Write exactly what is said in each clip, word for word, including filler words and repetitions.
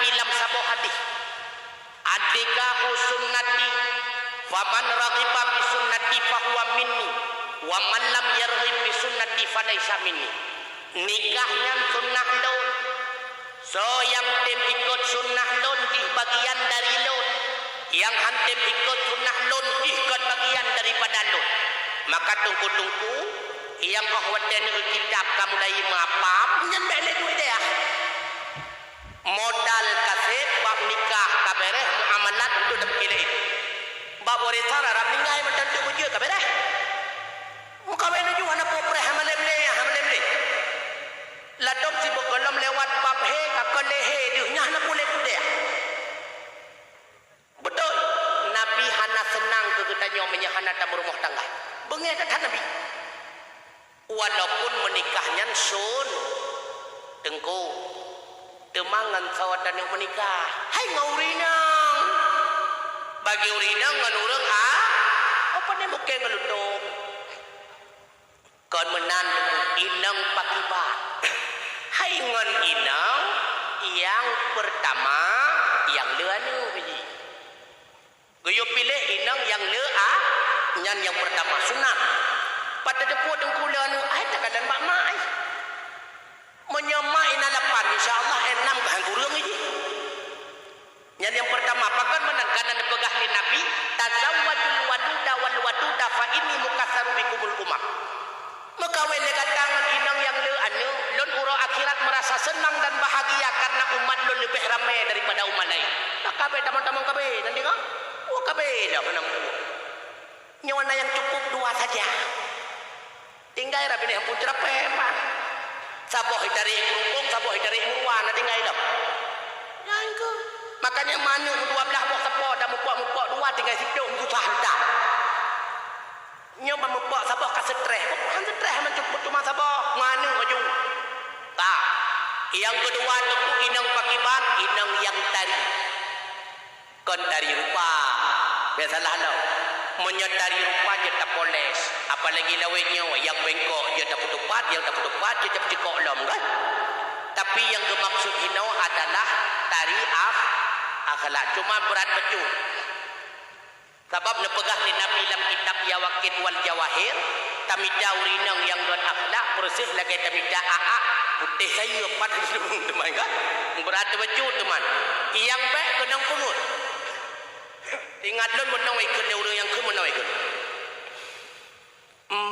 Lam saboh hadis, "An-nikahu sunnati, faman raghiba fi sunnati fahuwa minni, wa man lam yarghib fi sunnati falaisa minni." Nikah nyan sunnah lôn. Soe nyang tem ikot sunnah lôn jih bagian dari lôn. Nyang han tem ikot sunnah lôn jih kon bagian daripada lôn. Maka teungku-teungku, nyang óh watée neukitab ka mulai meupaham, nyan bék lé duek deh. Modal ka sép, bab nikah ka béréh, muamalat untuk dapat ilée. Bab warésan rab ninggai mantong teuk beujeuet ka béréh. Meukawen laju hana peue preh, hana lé mlé, hana lé mlé. Ladom sibeuet gohlom lewat bab hé, ka kon lé hé deuh, nyan hana peue lé peudeh. Beutôi, Nabi hana seunang keu geutanyoe meunyoe hana tameurumoh tangga. Beungéh that-that Nabi. Walaupun meunikah nyan sun, teungku, teuma ngon sawa tanyoe meunikah. Hai ngon ureueng inong. Bagi ureueng inong ngon ureueng a, apa ni mungkin ngelutok. Kon meunan inong pakiban. Hai ngon inong nyang peurtama nyang le aneuk jih. Geuyue piléh inong nyang le a, nyan nyang peurtama sunat. Pat tateupeue teungku le aneuk ai takalon bak mak ai. Meunyoe mak ina lapan, insya Allah enam ka han kureueng jih. Nyan nyang peurtama, pakon meunan kana neupeugah lé Nabi, "Tazawwajul waluda wal waduda fa inni mukatsirun bikumul umam." Meukawen lé gata ngon inong nyang le aneuk, lôn uroe akhirat meurasa seunang dan bahagia karena umat lôn leubeh ramé daripada umat laén. Ka kabeh tamong-tamong kabeh, nyan deungoe. Wah, kabeh dah meunang buah. Nyoe na nyang cukup dua saja. Tinggai ra binéh ampôn ceurapée, Pak. Saboh itarek keurungkong, saboh itarek meuruwa, na tinggai lom. Nyan keuh. Makanya manuk dua belah boh sapo dan mupok-mupok dua tinggai siploh susah dah. Nyoe ban mupok saboh ka stres. Han stres man cukup cuma saboh manuk aju. Ka. Nyang keudua teungku inong pakiban, inong nyang tari. Kon tari rupa. Bék salah lom. Meunyoe tari rupa jeuet tapoles, apalagi lawét nyoe nyang bengkok jeuet tapeutupat, nyang tapeutupat jeuet tapeucikok lom kan. Tapi nyang geumaksud hinoe adalah tari akh-, akhlak. Cuma brat bacut. Sabab neupeugah lé Nabi lam kitab Yawaqit wal Jawahir, tamita ureueng inong nyang gét akhlak peureuséh lagée tamita aak putéh sayeuep pat teuma kan. Brat bacut teuma. Nyang bék keunong peungeut. Ingat lôn meunoe ikheun lé ureueng nyang kheun meunoe ikheun.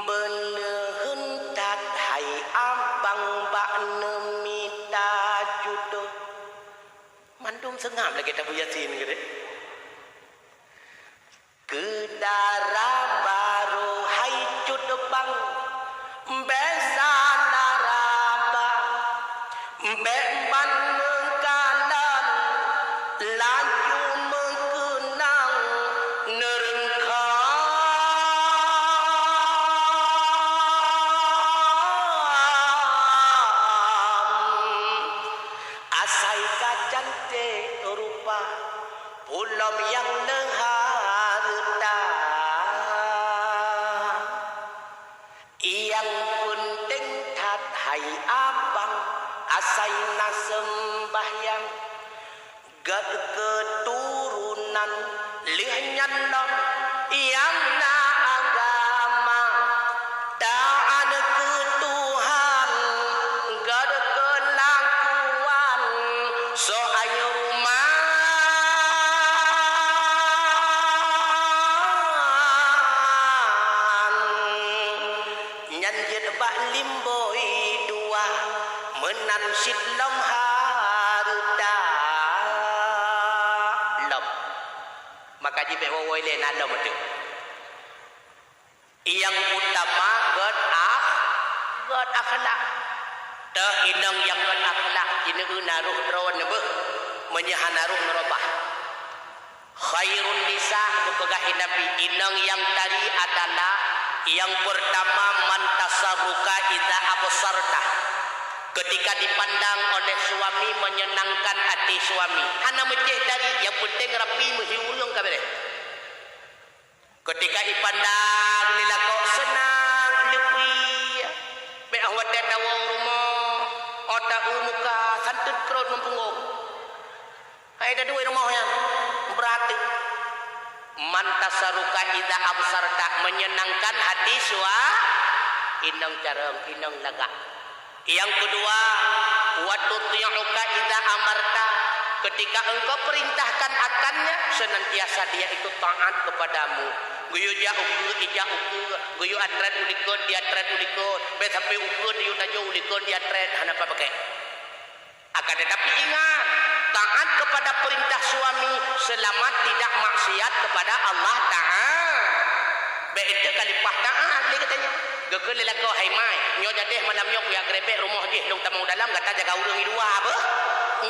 Beuleuheun that hai abang bak neumita judoh. Mandum seungab lagée tabu Yasin geude. Keu dara barô hai cut bang, bék salah raba, bék ban meukalon, laju meukeunong neureungkon. Asai ka canték rupa, ulôn nyang leuha reuta. Nyang peunteng that hai abang, asai na seumbahyang, gét keuturonan lheueh nyan lom nyang na agama, taát keu Tuhan, gét keulakuan soe ai ruman. Nyan jeuet bak limbôi dua, meunan cit lom hareuta lom. Maka jibék woe-woe lé na lom teuh. Nyang utama gét akh-, gét akhlak. Teuh inong nyang gét akhlak, jineuk na roh droe neubeuh, meunyoe hana roh neurobah. Khairun nisa, geupeugah lé Nabi, inong nyang tari adalah nyang peurtama, man tasarruka idza absarta. Ketika dipandang oleh suami menyenangkan hati suami. Hana meucéh tari, nyang peunteng rapi meuhiu ureueng ka béréh. Ketika ipandang lé lakoe seunang leupie, bék óh watée tawoe u rumoh, óh ta-u muka, santeut krot meupunggong. Hai, taduek rumoh nyan, beurati. Man tasarruka idza absarta, menyenangkan hati sua-, inong carông, inong lagak. Yang kedua, wa tuti'uka idza amarta, ketika engkau perintahkan akannya, senantiasa dia itu taat kepadamu. Geuyue jak ukeue, ijak ukeue, geuyue atrét u likot, diatrét u likot, bèk sampai ukeue geuyue tajok u likot, diatrét, hana pakai. Akan tetapi ingat, taat kepada perintah suami selama tidak maksiat kepada Allah Ta'ala. Bèk eunteuk khalifah taat lé geutanyoe. Geukheun lé lakoe, "Hai mai, nyoe jadeh malam nyoe kuyak geurebek rumoh jih lôn tamong dalam, gata jaga ureueng i luwa beuh."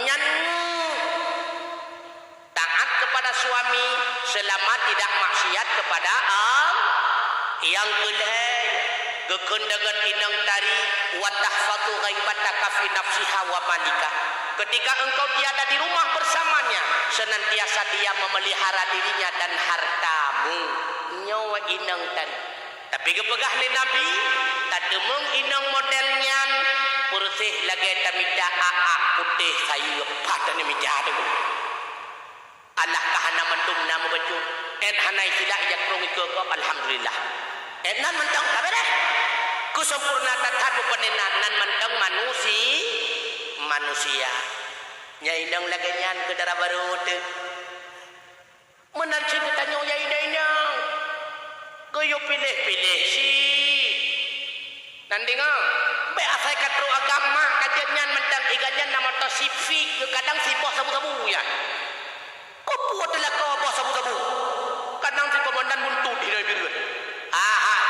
Nyan. Taat kepada suami selama tidak maksiat kepada Allah. Yang keulhèe, geukheun deungon inong tari, "Wa tahfazu ghaibataka fi nafsiha wa malika." Ketika engkau tiada di rumah bersamanya, senantiasa dia memelihara dirinya dan hartamu. Nyoe inong tari. Tapi geupeugah lé Nabi, tateumeung inong model nyan, peureuseh lagèe tamita aak putéh sayeuep, pat taneumita teuh. Allah ka hana mandum na meubacut. Ét hana isilak ija krông ikeue gob, alhamdulillah. Ét nan mantong ka beureh. Keu sempurna that-that beupanena nan mantong manusi-, manusia. Nyang inong lagèe nyan keu dara barô teuh. Meunan cit geutanyoe ya inong-inong. Geuyue piléh-piléh cit. Nan deungoe, bèk asai ka trok agam mak ka jeuet nyan mantong iga nyan na moto Civic geukadang siboh sabu-sabu nyan. Keupeue teulakau boh sabu-sabu? Kadang si komandan buntut hidai bireuen. Ahai,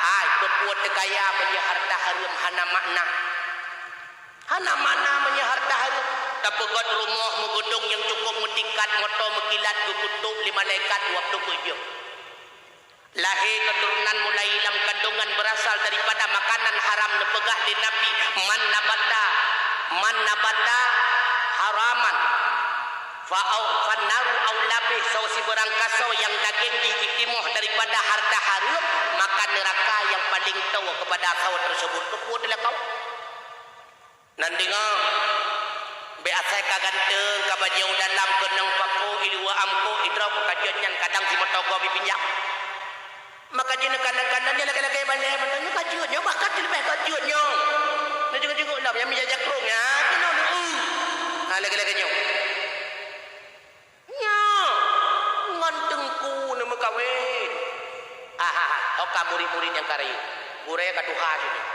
hai, keupeue teukaya meunyoe hareuta hareuem hana makna. Hana makna meunyoe hareuta hareuem. Tapeugöt rumoh meugeudong nyang cukôp meutingkat, moto meukilat, geukutôp lé malaikat dua ploh peuet jeuem. Lahé keuturonan mulai lam kandongan beurasal daripada makanan haram, neupeugah lé Nabi, "Man nabata, man nabata haraman, fa au, fannaru aula bih," soe sibeurang kasoe nyang dageng jih jitimoh daripada hareuta hareuem, maka neuraka nyang paleng toe keupada soe teuseubut. Keupeue teulakau? Nan deungoe, bèk asai ka ganteng, ka bajèe u dalam, keunong pakô, i luwa amkô, idroe ka jeuet nyan kadang simoto gob ipinjam. Maka jih nyoe kadang-kadang nyoe lagèe-lagèe balèe mantong nyoe ka jeuet nyoe, bahkan leubeh ka jeuet nyoe. Nyoe jeuet-jeuet lom nyang mija jakrong nyan, keunoe nyoe. Ha, lagèe-lagèe nyoe. Nyoe, ngon teungku neumeukawen. Ahaha, ho ka murit-murit nyang ka rayeuk. Gurèe ka tuha cit nyoe.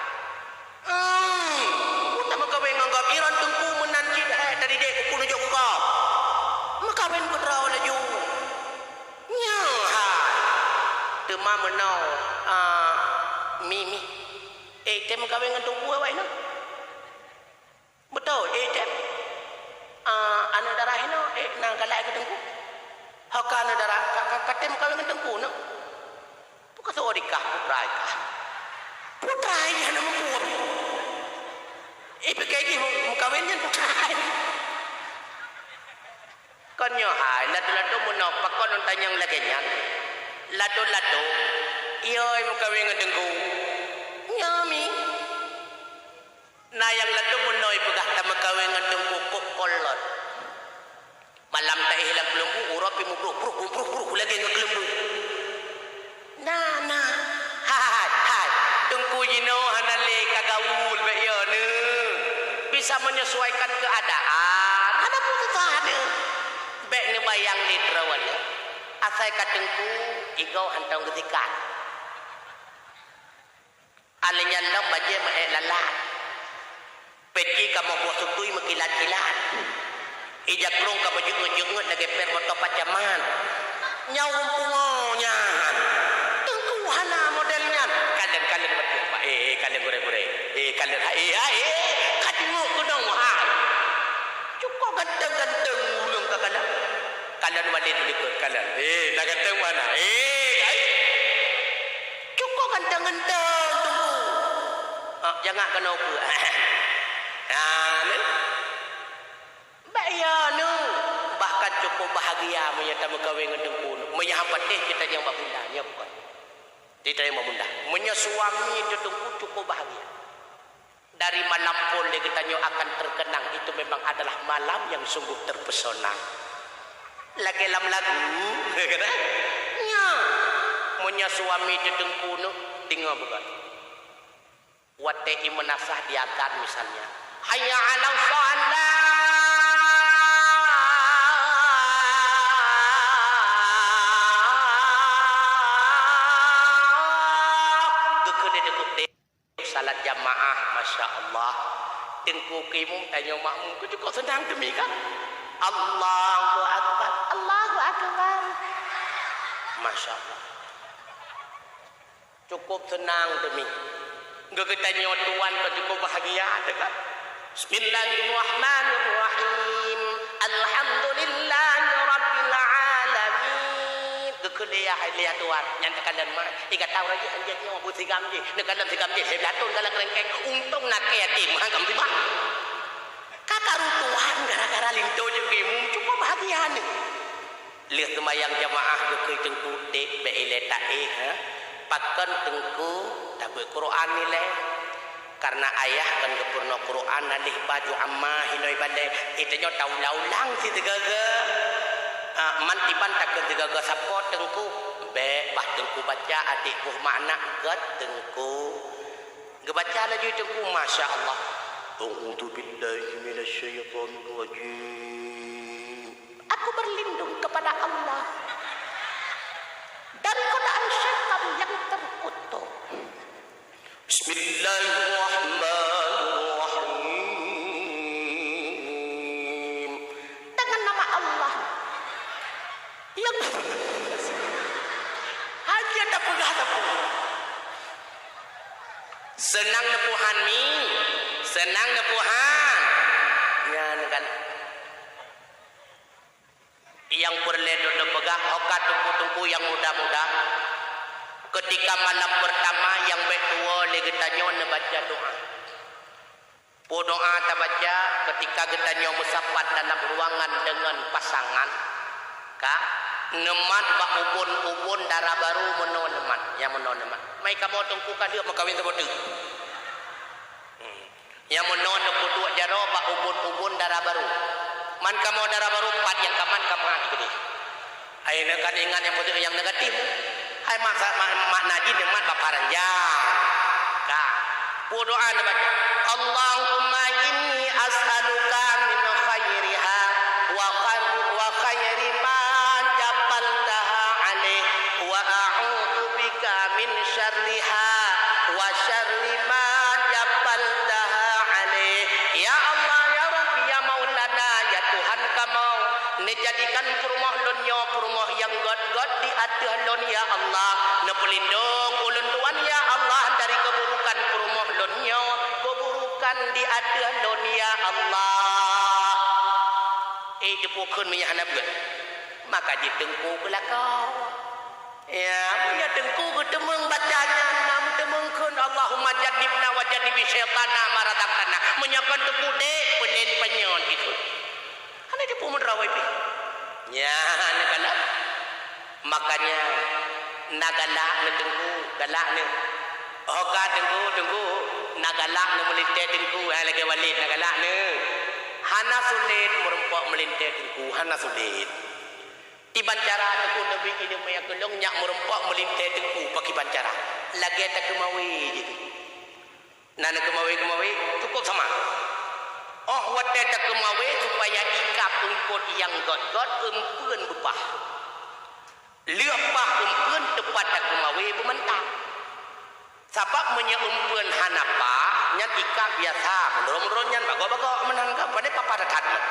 Hmm, ku tameukawen ngon gob, iron teungku meunan cit, hai, tadi dek ku neujok keu gob. Meukawen keudroe laju. Nyoe, hai. Teuma meunoe, ah, mi, mi. Eh, tem meukawen ngon teungku awak inong? Beutôi, eh, tem. Ah, aneuk dara hinoe, eh, na galak keu teungku. Ho ka aneuk dara, ka, ka, ka tem meukawen ngon teungku, neuk. Peu ka soe dikah putra ikah? Putra ikah na meubuet. Eh, pike jih meukawen nyan putra. Kon nyoe hai, lado-lado meunoe pakon tanyong lagèe nyan. Lado-lado, iya meukawen ngon teungku. Nyoe mi. Na nyang lado meunoe peugah tameukawen ngon teungku kok kolot. Malam taéh lam keuleumbu, uroe pih mubruh-bruh, mubruh-bruh lagèe ngon keuleumbu. Na, na. Hai, hai. Teungku jinoe hana lé ka gaul bèk yo neuh. Bisa menyesuaikan keadaan. Hana peue susah neuh. Bèk neubayang lé droe nyoe. Asai ka teungku, igoe hantom geusikat. Alah nyan lom bajèe meuék lalat. Peci kamoe boh sutui meukilat-kilat. Ija krong kamoe jeungeut-jeungeut lagèe per moto pacaman. Nyoe ureueng pungo nyan. Teungku hana model nyan. Kalon, kalon bacut, Pak. Eh, eh, kalon gurèe-gurèe. Eh, kalon, ha, eh, ha, eh. Ka jingok keudong, ha. Cukôp ganteng-ganteng ureueng ka kalon. Kalon walét u likot, kalon. Eh, na ganteng mana? Eh, ai. Cukôp ganteng-ganteng teungku. Ah, jangan keunoe peue. Ah, ni. Bèk yo neuh. Bahkan cukôp bahagia meunyoe tameukawen ngon teungku. Meunyoe han patéh geutanyoe bak bunda, nyoe bukon. Geutanyoe bak bunda. Meunyoe suami teuh teungku cukôp bahagia. Dari malam phôn lé geutanyoe akan terkenang, itu memang adalah malam yang sungguh terpesona. Lagèe lam lagu, kan? Nya. Meunyoe suami teuteungku neuk, deungö beugöt. Watèe imeun asah diazan misalnya, "Hayya 'alas shalah!" Geukheun di deuk. Salat jamaah, masya Allah. Teungku keu imum, tanyoe makmum, keu cukôp seunang teumi kan? Allahu Akbar, Allahu Akbar. Masya Allah. Cukôp seunang teumi. Geutanyoe tuan ka cukôp bahagia, teuka. Bismillahirrahmanirrahim. Alhamdulillahirabbil alamin. Geukheun lé yah, lé yah tuan. Nyan teukalon mak. Iga tau lagi hanjeuet nyoe beusigam jih. Neukalon sigam jih, siblaih thôn galak rengkeng. Untông nakèe até meuhan ka meusibah. Ka karu tuan gara-gara linto jeuet keu imum, cukôp bahagia nyoe. Lheueh seumayang jamaah geukheun teungku, "Dek, bèk ilèe taéh, ha? Pakon teungku tabeuet Quran ilèe?" Karena ayah kon geupeurunoe Quran, alif ba ju amma hinoe ibalèe. Geutanyoe taulang-ulang sigoe-goe. Ah, man iban takheun sigoe-goe, "Sapo teungku?" "Bèk, bah teungku baca adak boh makna." "Gèt teungku." Geubaca laju teungku, masya Allah. "A'udzubillahi minasyaitonirrajim." Aku berlindung kepada Allah dari godaan syaitan yang terkutuk. Bismillahirrahmanirrahim. Dengan nama Allah yang hanya tak peugah tak peugah. Seunang neupeuhan mi, seunang neupeuhan. Nyan kan. Nyang peureulèe lôn peugah, ho ka teungku-teungku nyang muda-muda, keutika malam peurtama nyang bèk tuwoe lé geutanyoe neubaca doa. Peue doa tabaca keutika geutanyoe meusapat dalam ruangan deungon pasangan? Ka, neumat bak ubon-ubon dara barô meunoe neumat, nyang meunoe neumat. Mai kamoe teungku ka lheueh meukawen saboh teuk. Hmm. Nyang meunoe neupeuduek jaroe bak ubon-ubon dara barô. Man kamoe dara barô, pat nyang ka man ka mat keudeh. Hai neukan ingat nyang positif, nyang negatif. Hai maksa-, ma-, makna jih neumat bak paranjang. Ka. Peue doa neubaca? Allahumma inni as'aluka min khairiha wa khair-, wa khairi ma jabbaltaha alaih, wa a'udzu bika min syarriha wa syarri ma jabbaltaha alaih. Ya Allah, ya Rabbi, ya Maulana, ya Tuhan kamoe, neujadikan peurumoh lôn nyoe peurumoh nyang gèt-gèt di ateueh lôn, ya Allah. Neupeulindong ulôn tuan, ya Allah, dari keuburukan peurumoh lôn nyoe, keuburukan di ateueh lôn, ya Allah. Eh, teupeu kheun meunyo hana beuet. Maka jih teungku geulakoe. Ya, meunyo teungku geuteumeung baca nyan, na meuteumeung kheun, "Allahumma jannibna wa jannibi syaitana ma razaqtana." Meunyo kon teungku dek, peunen peunyon jikheun. Hana jipeumeudrawai pih. Nyan kana. Makanya, na galak neuh teungku, galak neuh. Ho ka teungku, teungku, na galak neuh meulintèe teungku, hai lagèe Walid, na galak neuh. Hana sulet meureumpok meulintèe teungku, hana sulet. Kiban cara teungku neubi ileumèe keu lôn nyak meureumpok meulintèe teungku, pakriban cara? Lagèe takeumawe jih. Na neukeumawe-keumawe, cukôp sama. Óh watèe takeumawe supaya ikab eungkôt nyang gèt-gèt eumpeuen beupah. Lheueh pah eumpeuen teupat takeumawe beumantang. Sabab meunyoe eumpeuen hana pah, nyan ikab biasa, meunurot-meunurot nyan bagok-bagok meunan ka, padahai pah-pah that-that meunan.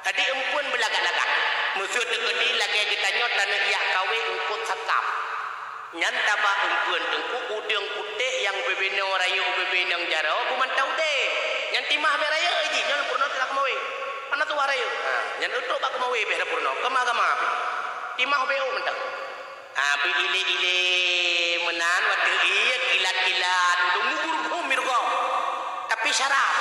Jadi eumpeuen beulagak-lagak. Meuseu teukeudi lagèe geutanyoe taneuk jak kawé eungkôt sakam. Nyan tabak eumpeuen teungku, udeueng putéh nyang bubena rayeuk bubena jaroe beumantang udép. Nyan timah bèk rayeuk jih, nyan peurunoe teuka keumawé. Hana tuwah rayeuk. Ha, nyan eutôk bak keumawé bèk na peurunoe, keumah-keumah pih. Timah bèk ôk mantong. Ha, beu ilé-ilé meunan watèe ié kilat-kilat, udeueng mubur-bur mirgoe. Tapi syarat,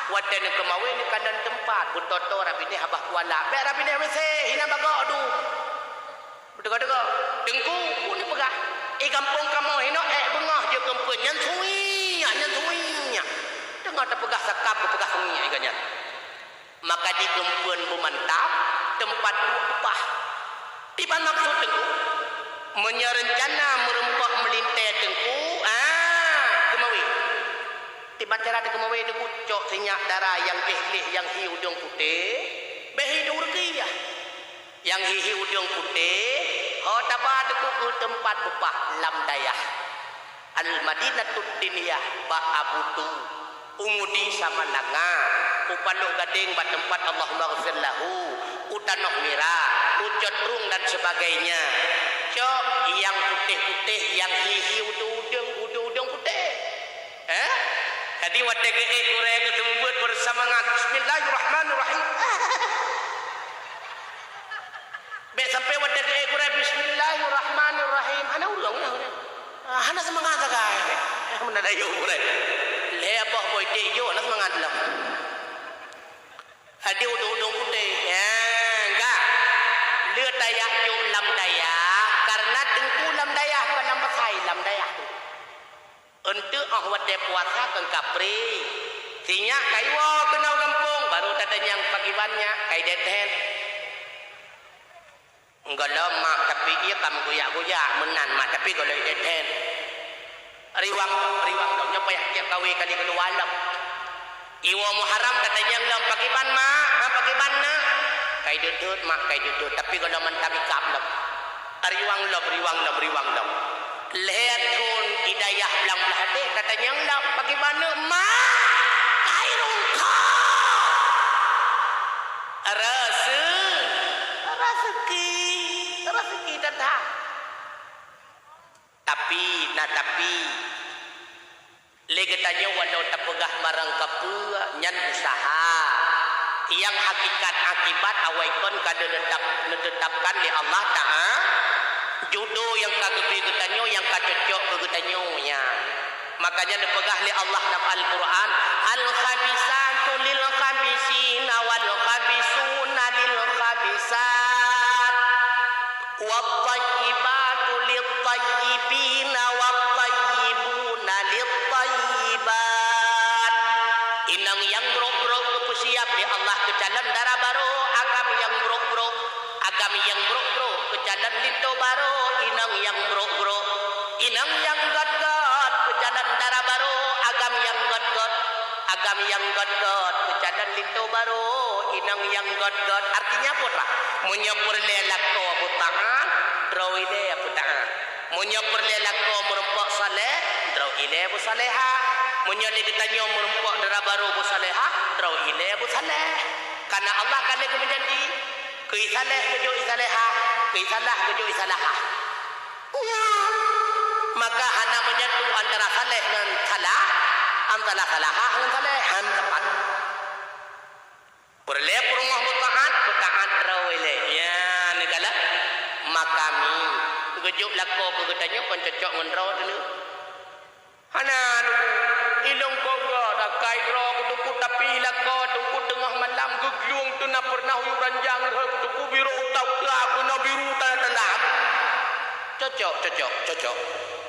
watèe neukeumawé neukalon teumpat, beutoe-toe rabinéh habah kuala. Bèk rabinéh W C, hinan bagok dum. Beuteuka-teuka, teungku, peue neupeugah? Eh, gampông kamoe hinoe ék beungoh jeuet keu eumpeuen, nyan suiek, nyan suiek. Teungoh tapeugah sakab, geupeugah sungiek geuh nyan. Maka jikeumpuen beumantap teumpat duek peupah. Kiban maksud Teungku? Meunyoe reuncana meurumpok meulintée Teungku, ah, keumawe. Kiban cara teukeumawé Teungku, cok sinyak dara nyang gleh-gleh nyang hi udeueng putéh, bèk hi duri yah. Nyang hi-hi udeueng putéh, ho taba Teungku keu teumpat beupah lam dayah Al-Madinatud Diniyah bak Abu Tu, u Mudi Samalanga, u Paloh Gadeng bak teumpat Allahummaghfir lahu, u Tanoh Mirah, u Cot Rhueng dan sebagainya. Cok nyang putéh-putéh, nyang hi-hi udeueng-udeueng, udeueng-udeueng putéh. Eh? Jadi watèe geuék gurèe geuseumeubeuet beuseumangat, "Bismillahirrahmanirrahim." Bèk sampai watèe geuék gurèe, "Bismillahirrahmanirrahim." Hana ureueng nyan. Ah, hana seumangat sagai. Eh, meunan ayô gurèe. Lhèe boh boh iték jok, hana seumangat lom. Adak udeueng-udeueng putéh. Ya, enggak. Le tajak jok lam dayah, karena Teungku lam dayah, kon lam pasai, lam dayah. Eunteuk 'oh watèe puasa kon kapré. Sinyak ka iwoe keunoe gampông, baru tatanyong pakriban nyak, ka idèt-dèt. Gohlom mak, tapi ié ka meuguyak-guyak, meunan mak, tapi gohlom idèt-dèt. Riwang lom, riwang lom, nyoe payah tiep kawé kali keudua lom. Iwoe Muharram tatanyong lom, pakriban mak, ha, pakriban na? Ka ideuet-deuet mak, ka ideuet-deuet, tapi gohlom mantap ikab lom. Riwang lom, riwang lom, riwang lom. Lhèe thôn i dayah blang blah deh, tatanyong lom, pakriban na mak? Ka irungkot. Raseu-, raseuki, raseuki that-that. Tapi, na tapi. Lé geutanyoe walau tapeugah barang kapeue, nyan useuha. Nyang hakikat akibat awai kon ka neuteutap-, neuteutapkan lé Allah Ta'a-, judo nyang ka geubri geutanyoe nyang ka cocok keu geutanyoe nyan. Makanya neupeugah lé Allah lam Al-Qur'an, "Al-khabisatu lil-khabisina wal-khabisuna lil-khabisat." "Wat-thayyibatu lit-thayyibina wat-thayyibuna lit-thayyibat." Inong nyang brok-brok geupeusiab lé Allah keu calon dara barô, agam nyang brok-brok, agam nyang brok-brok keu calon linto barô, inong nyang brok-brok, inong nyang göt-göt keu calon dara barô, agam nyang göt-göt, agam nyang göt-göt keu calon linto barô, inong nyang göt-göt. Artinya peue, Tra? Meunyoe peureulèe lakoe beutaat, droe ilèe beutaat. Meunyoe peureulèe lakoe meurumpok saleh, droe ilèe beusalehah. Meunyoe lé geutanyoe meurumpok dara barô beusalehah, droe ilèe beusaleh. Karena Allah ka lheueh geumeujanji, keu isaleh geujok isalehah, keu isalah geujok isalahah. Nyan. Maka hana meunyetu antara saleh ngon salah, antara salahah ngon saleh, han tepat. Peureulèe peurumoh beutaat, beutaat droe ilèe. Ya, neukalon. Makami. Geujok lakoe keu geutanyoe kon cocok ngon droe teuh. Hana, Teungku. Ilong kok göt, akai droe keu Teungku, tapi lakoe Teungku teungoh malam geuglueng teuh na peureunah uyuek ranjang rhot keu Teungku, biru utak uka, beuna biru tanda-tanda. Cocok, cocok, cocok.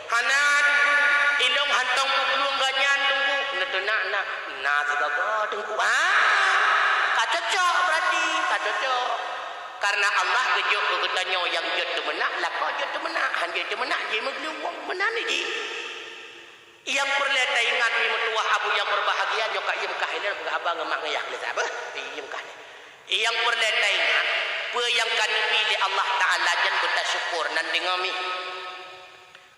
Hana, Teungku. Ilong hantong peuglueng geuh nyan, Teungku. Neuteunak na. Na sibagoe Teungku, ha? Ka cocok berarti, ka cocok. Karena Allah geujok keu geutanyoe nyang jeuet teumeunak, lakoe jeuet teumeunak, han jeuet teumeunak jimeugleuwong, meunan jih. Nyang peureulèe taingat, mi meutuwah abu nyang beubahgia, nyoe ka iem kah ilèe, peugah haba ngon mak ngon yah lé sabe, iem kah lé. Nyang peureulèe taingat, peue nyang ka neubri lé Allah Taala nyan beutasyukur nan deungoe mi.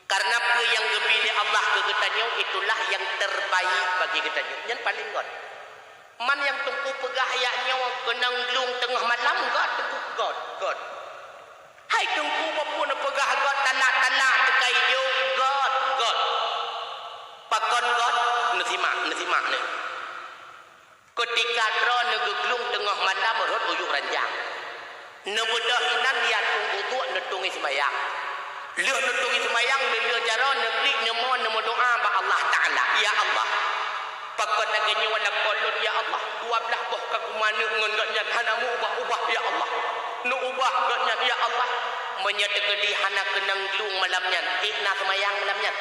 Karena peue nyang geubri lé Allah keu geutanyoe, itulah yang terbaik bagi geutanyoe. Nyan paleng göt. Man nyang Teungku peugah jak nyoe keunong glung teungoh malam, göt Teungku, göt, göt. Hai Teungku, peue neupeugah göt, talak-talak teuka ijok, göt, göt. Pakon göt? Neusimak, neusimak nyoe. Keutika droe neugeuglung teungoh malam rhot uyuek ranjang. Neubeudôh inan, neujak tueng uduk, neutueng ie seumayang. Lheueh neutueng ie seumayang, neulheueh jaroe, neuklik, neumoe, neumeudoa bak Allah Taala, "Ya Allah, pakon lagèe nyoe lakoe lôn, ya Allah, dua blaih boh kaki maneuk ngon gobnyan hana meu-ubah-ubah, ya Allah. Neuubah gobnyan, ya Allah." Meunyoe teukeudi hana keunong glung malam nyan, ék na seumayang malam nyan.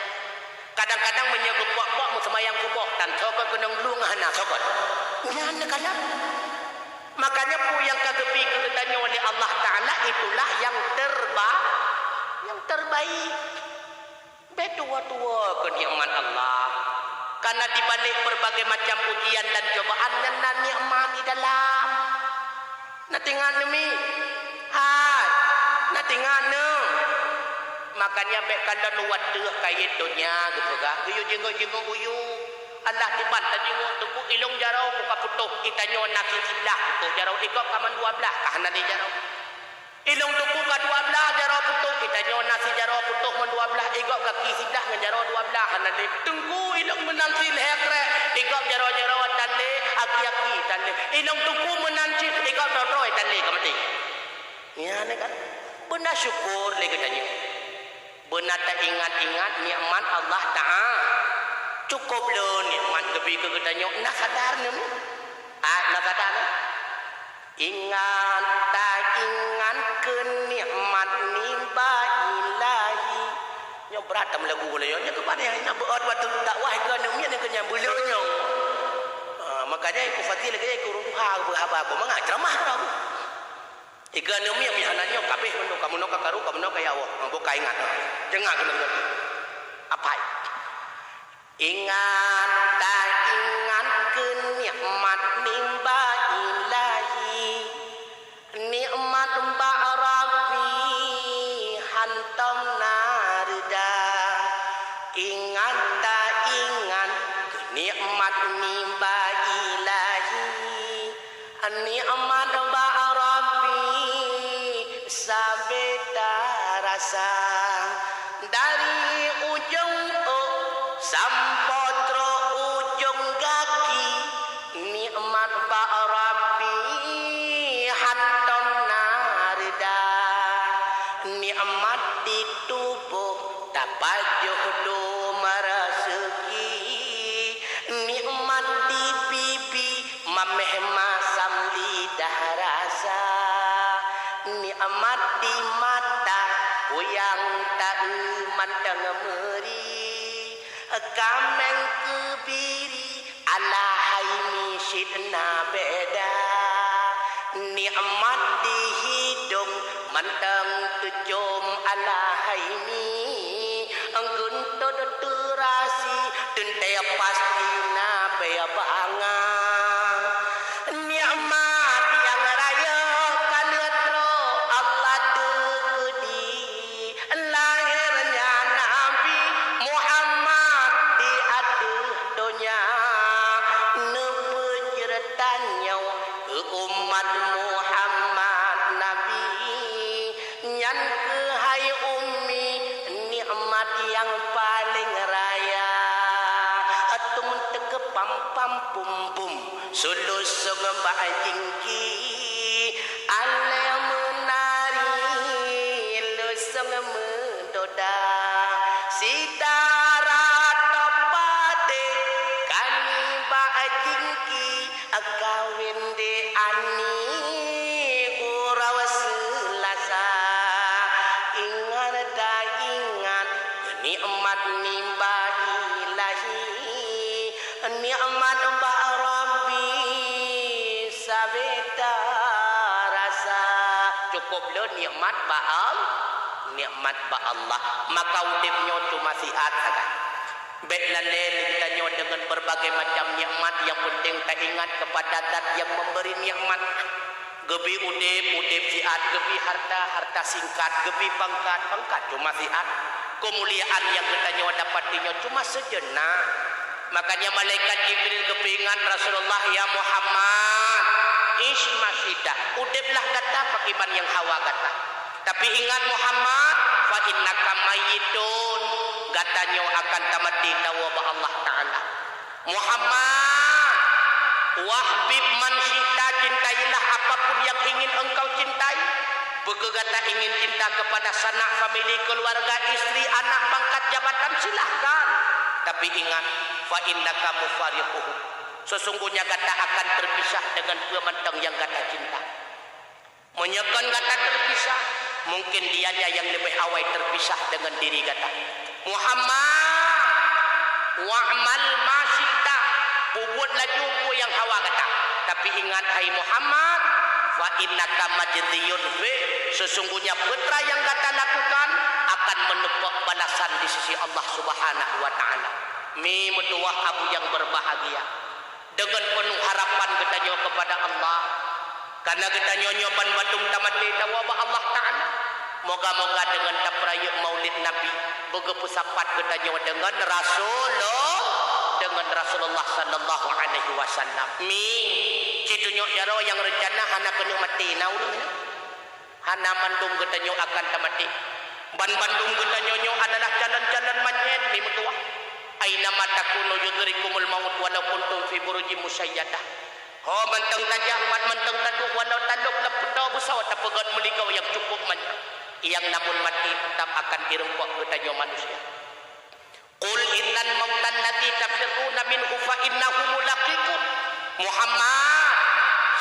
Kadang-kadang meunyoe geupok-pok meuseumayang suboh tan soe keunong blueng hana soe. Nyan neukalon. Makanya peue nyang ka geubri keu geutanyoe lé Allah Taala itulah yang terba-, yang terbaik. Bèk tuwo-tuwo keu nikmat Allah. Karena di balik berbagai macam ujian dan cobaan nyan na nikmat di dalam. Na teuingat neumi? Hai, na teuingat neu? Makanya bèk kalon watèe kayèe donya geupeugah, geuyue jingok-jingok u yue. Allah tiban tajingok teungku ilong jaroe buka putôh, itanyoe na siblah putôh jaroe, igob ka mandua blah ka hana lé jaroe. Ilong teungku ka dua blah jaroe putôh, itanyoe na sijaroe putôh mandua blah, igob gaki siblah ngon jaroe dua blah hana lé. Teungku ilong meunan si lhèe krèk, igob jaroe-jaroe tan lé, aki-aki tan lé. Ilong teungku meunan cit, igob droe-droe tan lé ka maté. Nyan kan? Beuna syukur lé geutanyoe. Beuna taingat-ingat nikmat Allah Taala. Cukôp lé nikmat geubri keu geutanyoe, na sadar nyoe? Ah, na sadar nyoe? Ingat, taingat keu nikmat nimba Ilahi. Nyoe brat tam lagu gula nyoe, nyoe keupada nyang beuot waktu dakwah keu aneuk miet nyang keu nyang beuleue nyoe. Ah, makanya ku fati lagèe ku ruha beuhaba ku mangat ceramah keu aku. Ika aneuk miet meuhana nyoe kabeh meunyoe kamoe nyoe ka karu, kamoe nyoe ka ya Allah. Boh ka ingat. Deungoe keunoe. Apai. Ingat, taingat keu nikmat nimba Ilahi. Nikmat bak Rabbi hantom na reuda. Ingat, taingat keu nikmat nimba Ilahi. Nikmat bak Rabbi sabe tarasa, dari ujong ôk sampoe trok ujong gaki. Nikmat bak Rabbi hantom na reuda. Nikmat di tuboh tapajoh dum raseuki. Nikmat di bibi mamèh masam lidah rasa. Nikmat di mata kuyang taeu mantong meuri. Kaméng keubiri Alahai misit na beda. Nikmat di hidong mantong teucom Alahai mi. Geuntot teurasi teuntèe pasti na bèe banga. Nikmat nyang rayeuk ka lheueh trok Allah teukeudi. Lahérnya Nabi Muhammad di ateueh donya, neupeujeuet tanyoe keu umat Muhammad Nabi. Nyan keuhai ummi nikmat nyang paleng raya. Tum teukeupam-pam pum-pum. Sulusong bak jingki, alèe meunari lusong meudoda. Sitara teupatéh kami bak jingki, kawen di ani uroe Seulasa. Ingat taingat nikmat nimba Ilahi. Nikmat bak Rabbi sabe tarasa. Cukôp lé nikmat bak Al-, nikmat bak Allah. Maka udép nyoe cuma siat sagai. Bèk lalè lé geutanyoe deungon berbagai macam nikmat, nyang penting taingat kepada Zat nyang memberi nikmat. Geubri udép, udép siat, geubri harta, harta singkat, geubri pangkat, pangkat cuma siat. Keumuliaan nyang geutanyoe dapati nyoe cuma sejenak. Makanya malaikat Jibril geupeuingat Rasulullah, "Ya Muhammad, ish ma syi'ta, udéplah gata pakriban nyang hawa gata. Tapi ingat Muhammad, fa innaka mayyitun, gata nyoe akan tamaté tawoe bak Allah Taala." Muhammad, "Wahbib man syi'ta, cintailah apapun yang ingin engkau cintai." Peue keu gata ingin cinta kepada sanak, famili, keluarga, istri, anak, pangkat, jabatan, silahkan. Tapi ingat, fa innaka mufariquhu. Sesungguhnya gata akan terpisah dengan peue mantong yang gata cinta. Meunyoe kon gata teupisah, mungkin dianya nyang leubeh awai teupisah deungon diri gata. Muhammad, "Wa'mal ma syi'ta," peubuet laju peue nyang hawa gata. Tapi ingat, hai Muhammad, "fa innaka majziyun bih," sesungguhnya peue nyang gata lakukan akan menumpok balasan di sisi Allah Subhanahu wa Ta'ala. Mi meutuwah abu nyang berbahagia, deungon peunoh harapan geutanyoe keupada Allah, Kareuna geutanyoe nyoe banmandum tamaté tawoe bak Allah Ta'ala. Moga-moga deungon tapeurayeuk Maulid Nabi, beugeupeusapat geutanyoe deungon Rasulul-, deungon Rasulullah sallallahu alaihi wasallam. Mi, cit tunyok jaroe nyang reuncana hana keuneuk maté na ureuëng nyan. Hana mandum geutanyoe akan tamaté. Banmandum geutanyoe nyoe adalah calon-calon manyét, mi meutuwah. Aina ma takunu yudrikumul maut walau kuntum fi burujim musyayyadah. Ho mantong tajak, mat mantong taduek, walau talôb lam peutoe beusoe tapeugöt meuligoe nyang cukup manyang, nyang namun maté teutap akan ireumpok geutanyoe manusia. Qul innal mautal ladzi tafirruna minhu fa innahu mulaqikum. Muhammad,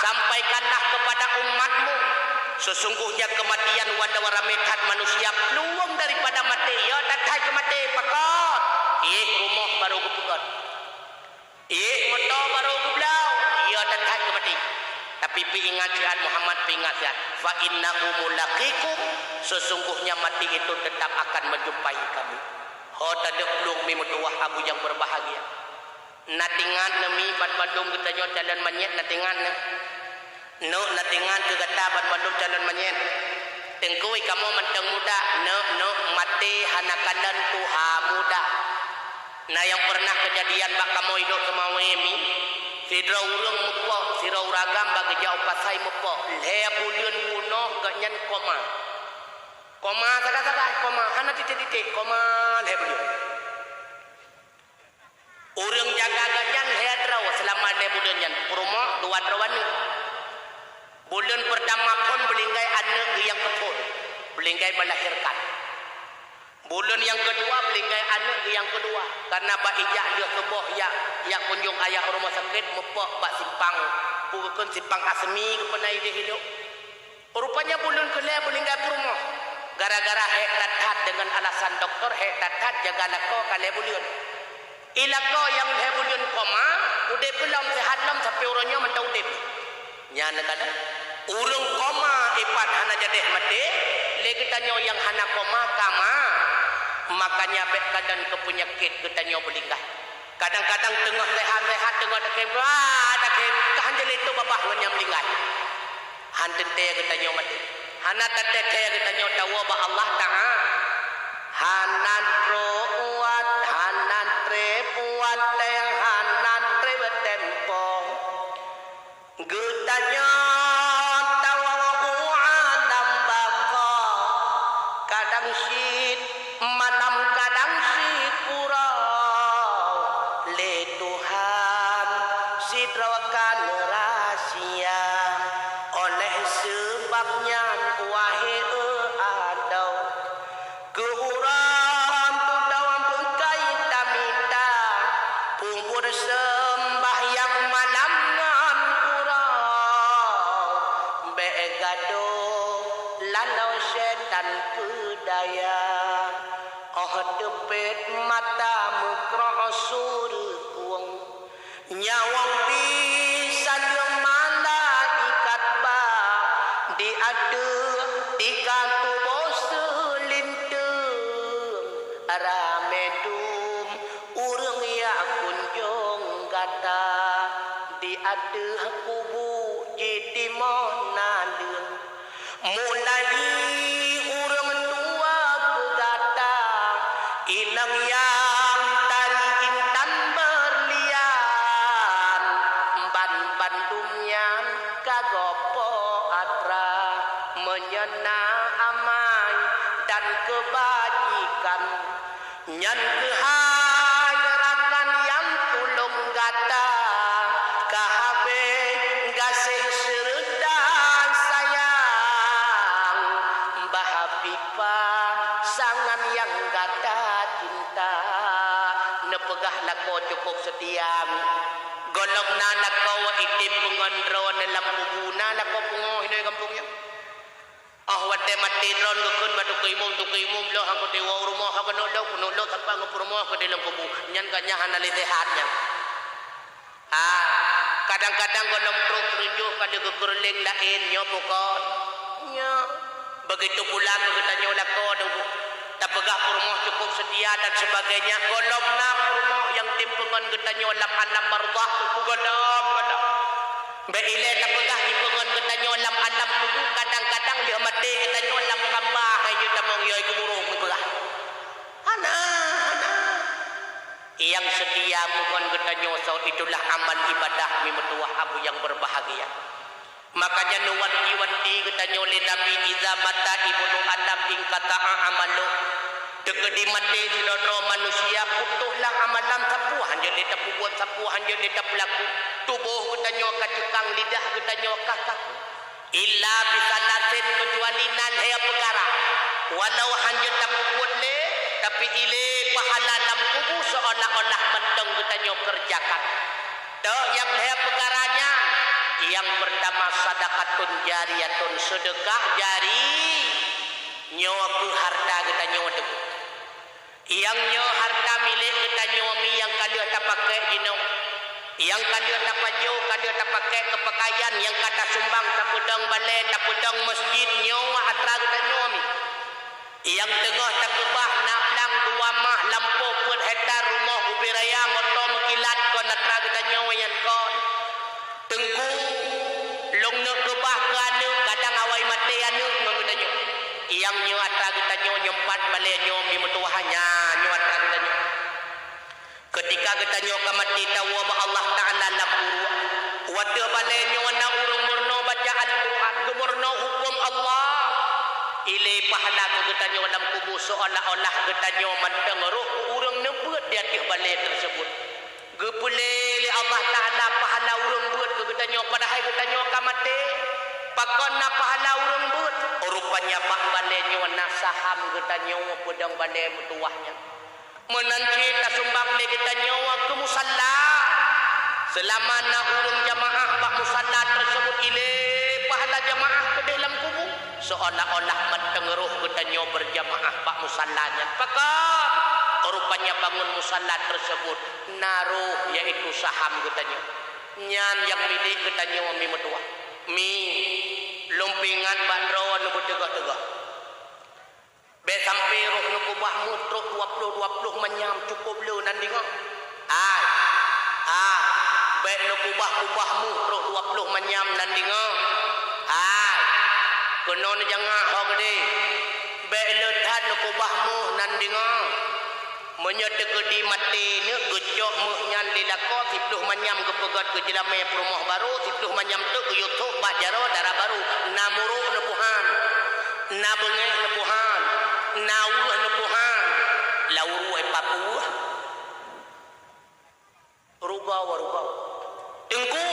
sampaikanlah kepada umatmu, sesungguhnya kematian walau ramé that manusia plueng daripada maté, ya that hai keumaté, pakon? Iéh rumoh barô geupeugöt. Iéh moto barô geubloe, ya that hai keumaté. Tapi peuingat siat Muhammad, peuingat siat, "Fa innahu mulaqikum," sesungguhnya mati itu tetap akan menjumpai kamu. Ho tadeuk plueng mi meutuwah abu nyang berbahagia. Na teuingat neuh mi banmandum geutanyoe calon manyét, na teuingat neuh. Neuk na teuingat keu gata banmandum calon manyét. Teungku, kamoe mantong muda, neuk, neuk maté hana kalon tuha muda. Na nyang peureunah keujadian bak kamoe idok teumawé mi, sidroe ureuëng meupok, sidroe ureuëng agam bak geujak u pasai meupok, lhée buleuen peunoh gobnyan koma. Koma sagai-sagai, koma hana titék-titék, koma lhée buleuen. Ureuëng jaga gobnyan lhée droe seulama lhée buleuen nyan, peurumoh dua droe aneuëk. Buleuen peurtama phon beulinggai aneuëk geuh nyang keuphon, beulinggai melahirkan. Buleuen nyang keudua beulinggai aneuëk geuh nyang keudua, kareuna bak ijak lheueh suboh jak, jak kunjong ayah u rumoh sakét meupok bak simpang, peue geukheun simpang Asmi geupeunan idéh ilok. Rupanya buleuen keulhée beulinggai peurumoh. Gara-gara hék that-that deungon alasan dokto hék that-that jaga lakoe ka lhée buleuen. I lakoe nyang lhée buleuen koma, udeb lom, seuhat lom sampoe uroe nyoe mantong udeb. Nyan ka lheueh. Ureuëng koma ipat hana jadeh maté, lé geutanyoe nyang hana koma ka ma-, makanya bék kalon keu peunyakét geutanyoe beulinggai. Kadang-kadang teungoh seuhat-seuhat, teungoh dakhem, wah, dakhem, ka han jeuet lé tôb babah ngon nyang meuninggai. Han teuntée geutanyoe maté. Hana tateuntée geutanyoe tawoe bak Allah Taala. Hana trok uat, hana treb uat teng, hana treb tempo. Geutanyoe tawoe u alam baqa, kadang cit malam kadang cit uroe. Lé Tuhan sidroe ka neurasia, oleh seubab nyan wahé adoe, keu uroe tudong beukai tamita, peubuet seumbahyang malam ngon uroe. Bék gadôh laloe syaitan peudaya, óh teupet mata meukrok sureukueng. Nyawöng pih saleuem malaikat ba di ateueh tika tuboh seulinteung. Ramé dum ureuëng jak kunjong gata di ateueh kubu jitimoh naleueng. Mulai ureuëng tuha keu gata, inong nyang tari intan beurlian, banmandum nyan ka gob po atra, meunyoe na amai dan keubajikan. Nyan keuhai rakan nyang tulông gata, ka habéh gaséh seureuta sayang. Bah Pipa sangat nyang gata cinta, neupeugah lakoe cukup seutia. Gohlom na lakoe item peungon droeneuh lam kubu, na lakoe pungoh hinoe gampông nyoe. Óh wat Maté droe geukheun bak tukang imum, tukang imum lheueh han kutewa u rumoh, ha keuneuk lheueh, keuneuk lheueh sampai ngon peurumoh keu di lam kubu. Nyan ka nyan hana lé sehat nyan. Ha, kadang-kadang gohlom trok seureujoh ka lheueh geukeureuléng laén, nyoe bukon. Nyoe. Begitu pula keu geutanyoe lakoe Teungku. Tapeugah peurumoh cukup seutia dan sebagainya, gohlom na peurumoh nyang tem peungon geutanyoe lam alam barzakh, Teungku, gohlom, gohlom. Bék ilée tapeugah jipeungon geutanyoe lam alam kubu, kadang-kadang lheueh maté geutanyoe lam kamba hai jeuet tamong yai keu burông meupeugah. Hana, hana. Nyang seutia peungon geutanyoe soe, itulah amal ibadah mi meutuwah abu nyang berbahagia. Makanya neuwanti-wanti geutanyoe lé Nabi, "Iza mata ibnu Adam inqata'a amaluh." Teukeudi maté sidroe-droe manusia, putôh lam amalan, sapeue hanjeuet lé tapeubuet, sapeue hanjeuet lé tapeulaku. Tuboh geutanyoe ka ceukang, lidah geutanyoe ka kaku. Illa bisalasin, keucuali na lhée peukara. Walau hanjeuet tapeubuet lé, tapi ilée pahala lam kubu seolah-olah mantong geutanyoe keureujakan. Toh nyang lhée peukara nyan? Nyang peurtama, sadaqatun jariyatun, seudeukah jari. Nyoe keuh hareuta geutanyoe Teungku. Nyang nyoe hareuta milék geutanyoe mi nyang ka lheueh tapakék jinoe. Nyang ka lheueh tapajoh, ka lheueh tapakék keu peukayan, nyang ka tasumbang, tapeudong balée, tapeudong meuseujid, nyoe atra geutanyoe mi. Nyang teungoh takeubah na blang dua mah, lampôh peuet hektar, rumoh ubé raya, moto meukilat, kon atra geutanyoe nyan kon. Teungku, lôn neuk keubah keu aneuk, kadang awai maté aneuk ngon geutanyoe. Nyang nyoe atra geutanyoe, nyoe pat balée nyoe mi meutuwah nyan, nyoe atra geutanyoe. Keutika geutanyoe ka maté tawoe bak Allah Ta'ala lam uruek. Watée balée nyoe na ureuëng meurunoe baca Al-Qur'an, geumeurunoe huköm Allah. Ilée pahala keu geutanyoe lam kubu seolah-olah geutanyoe mantong roh ureuëng neubeuet di ateueh balée teuseubut. Geupeulée lé Allah Ta'ala pahala ureuëng beuet keu geutanyoe, padahai geutanyoe ka maté. Pakon na pahala ureuëng beuet? Rupanya bak balée nyoe na saham geutanyoe peudong balée meutuwah nyan. Meunan cit tasumbang lé geutanyoe keu musalla. Seulama na ureuëng jamaah bak musalla teuseubut, ilée pahala jamaah keudeh lam kubu. Seolah-olah mantong roh geutanyoe beurjamaah bak musalla nyan. Pakon? Rupanya bangon musalla teuseubut na roh, yaitu saham geutanyoe. Nyan nyang milék geutanyoe mi meutuwah. Mi, lôn peuingat bak droe neubeuteugah-teugah. Bék sampoe roh neukeubah meuh trok dua ploh, dua ploh manyam cukôp le nan deungoe. Hai, hai, bék neukeubah-keubah meuh trok dua ploh manyam nan deungoe. Hai, keunoe neujangak ho keudeh. Bék le that neukeubah meuh nan deungoe. Meunyoe teukeudi maté neuk geucok meuh nyan lé lakoe, siploh manyam geupeugét keu jeulamé peurumoh barô, siploh manyam teuk geuyue thôk bak jaroe dara barô, na murok neupeuhan, na beungéh neupeuhan, na weueh neupeuhan, lau ruwai papeue. Rugoe-rugoe. Teungku,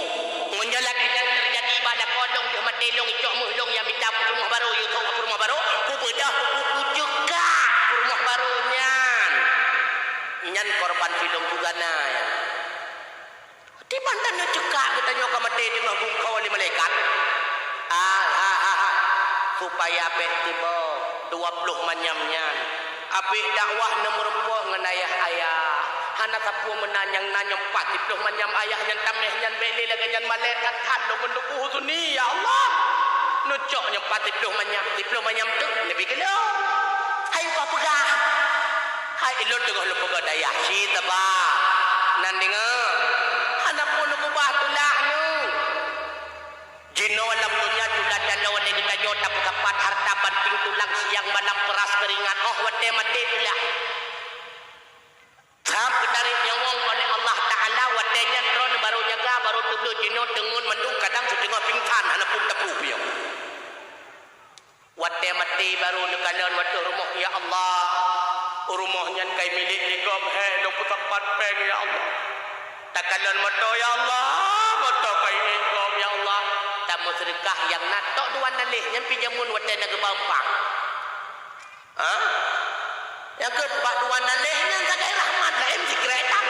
meunyoe lagée nyan teujadi bak lakoe lôn, lheueh maté lôn, icok meuh lôn nyang mita peurumoh barô, yue thôk peurumoh barô, kubeudôh kuku kuceuka peurumoh barô nyan. Nyan korban filem juga na nyan. Di ban tanyoe ceukak geutanyoe ka maté teungoh bungkho lé malaikat. Ah, ha, ha, ha. Supaya bék tiboh dua ploh manyam nyan. Apik dakwah neumeurumpok ngon ayah-ayah. Hana sapeue meunan nyang na nyoe pat siploh manyam ayah nyan tameh nyan bék lé lagée nyan malaikat that lôn meunduku husuni, ya Allah. Neucok nyoe pat siploh manyam, siploh manyam teuk neubi keu lôn. Hai uroe peugah. Hai ulôn teungoh lôn peugah dayah cit taba. Nan deungoe. Hana peue neukeubah tulah nyoe. Jinoe lam donya tulah taloe lé geutanyoe tapeusapat hareuta banting tulang siang malam peuras keuringat óh watée maté tulah. Sab geutarek nyawöng oleh Allah Ta'ala watée nyan droeneuh barô jaga, barô teubleuet jinoe teungeut mandum kadang siteungoh pingsan hana pun taplueng piôh. Watée maté barô neukalon watée rumoh, ya Allah, rumoh nyan kai milék lé gob, hék lôn peusapat péng, ya Allah. Takalon moto, ya Allah, moto kai milék gob, ya Allah. Tameuseudeukah nyang na tok dua naléh nyan pi jameun watée na geuba umpang. Ha? Nyang keuh bak dua naléh nyan sagai rahmat laén sikrek tak.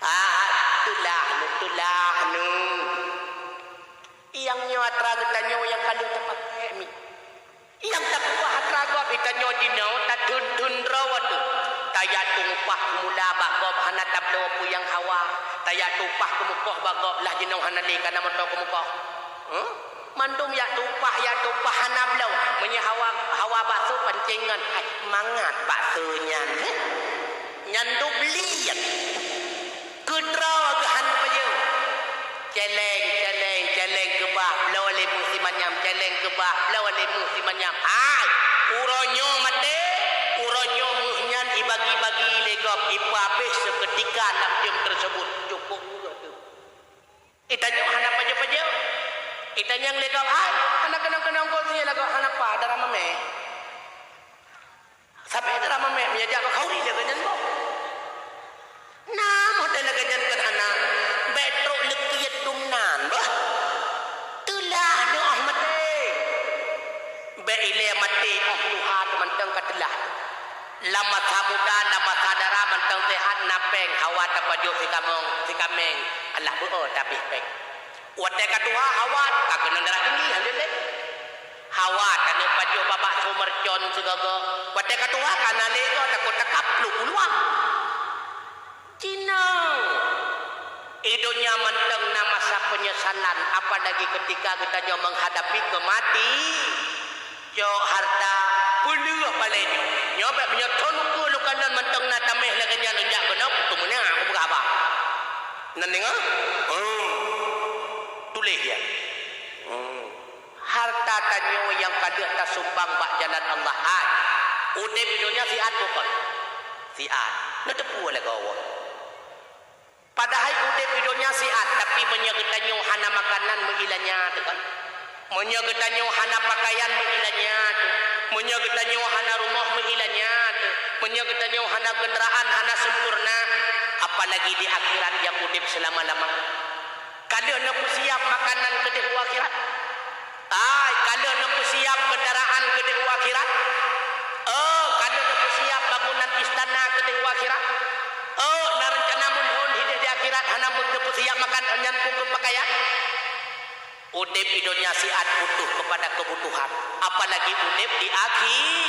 Ah, tulah nu, tulah nu. Nyang nyoe atra geutanyoe nyang ka lheueh tapakék mi. Nyang tapeugah atra gob, geutanyoe jinoe tatheun-theun droe teuh. Tajak tumpah keumula bak gob hana tabloe peue nyang hawa. Tajak tumpah keumukoh bak gob lah jinoe hana lé kana moto keumukoh. Huh? Mandum jak tumpah, jak tumpah hana bloe. Meunyoe hawa, hawa bakso pancéng ngon hai mangat bakso nyan. Heh. Nyan dup liet. Keudroe geuhan peue? Céléng, céléng, céléng keubah, bloe lé meuh simanyam, céléng keubah, bloe lé meuh simanyam. Hai, uroe nyoe maté, uroe nyoe meuh nyan ibagi-bagi lé gob, ipeuhabéh seukeutika lam jeuem teuseubut. Cukôp uroe teuh. Geutanyoe hana pajoh-pajoh. Geutanyoe lé gob, hai, hana keunong-keunong gob sie lagoe hana pa dara mamé. Sabe dara mamé meunyo jak keu khauri lagée nyan boh. Na moto lagée nyan keuhana, bék trok leukiet dum nan boh. Teulah neuoh maté. Bék ilée maté óh tuha teumantong ka teulah. Lam masa muda, lam masa dara mantong seuhat na péng, hawa tapajoh sikamong, sikaméng, alah beu-o tabéh péng. Watée ka tuha hawa ka keunong darah tinggi, alhamdulillah. Hawa taneuk pajoh babak sumber con sigogo. Watée ka tuha ka na lé goe takot takap pluek u luwa. Jinoe, i donya mantong na masa peunyesalan, apalagi keutika geutanyoe meuhadapi keumati. Cok harta, peuleueh balée nyoe. Nyoe bék meunyoe thon ukeue lôn kalon mantong na taméh lagée nyan lôn jak keunoe, peuteumeunak kupeugah haba. Nan deungoe? Hmm. Tuléh ya. Hmm. Harta tanyoe nyang ka lheueh tasumbang bak jalan Allah, hai. Udeb di donya siat bukon? Siat. Neuteupeue lagée Allah. Padahai udeb di donya siat, tapi meunyoe geutanyoe hana makanan meuilanya teuh kan. Meunyoe geutanyoe hana pakaian meuilanya teuh, meunyoe geutanyoe hana rumoh meuilanya teuh, meunyoe geutanyoe hana keundaraan hana sempurna, apalagi di akhirat nyang udeb seulama-lama. Ka lheueh neupeusiap makanan keudeh u akhirat? Ai, ka lheueh neupeusiap keundaraan keudeh u akhirat? Oh, ka lheueh neupeusiap bangunan istana keudeh u akhirat? Oh, na reuncana meulhon hideh di akhirat hana neupeusiap makan nyan pun keu pakaian? Udeb di donya siat butuh keupada keubutuhan, apalagi udeb di akhi-,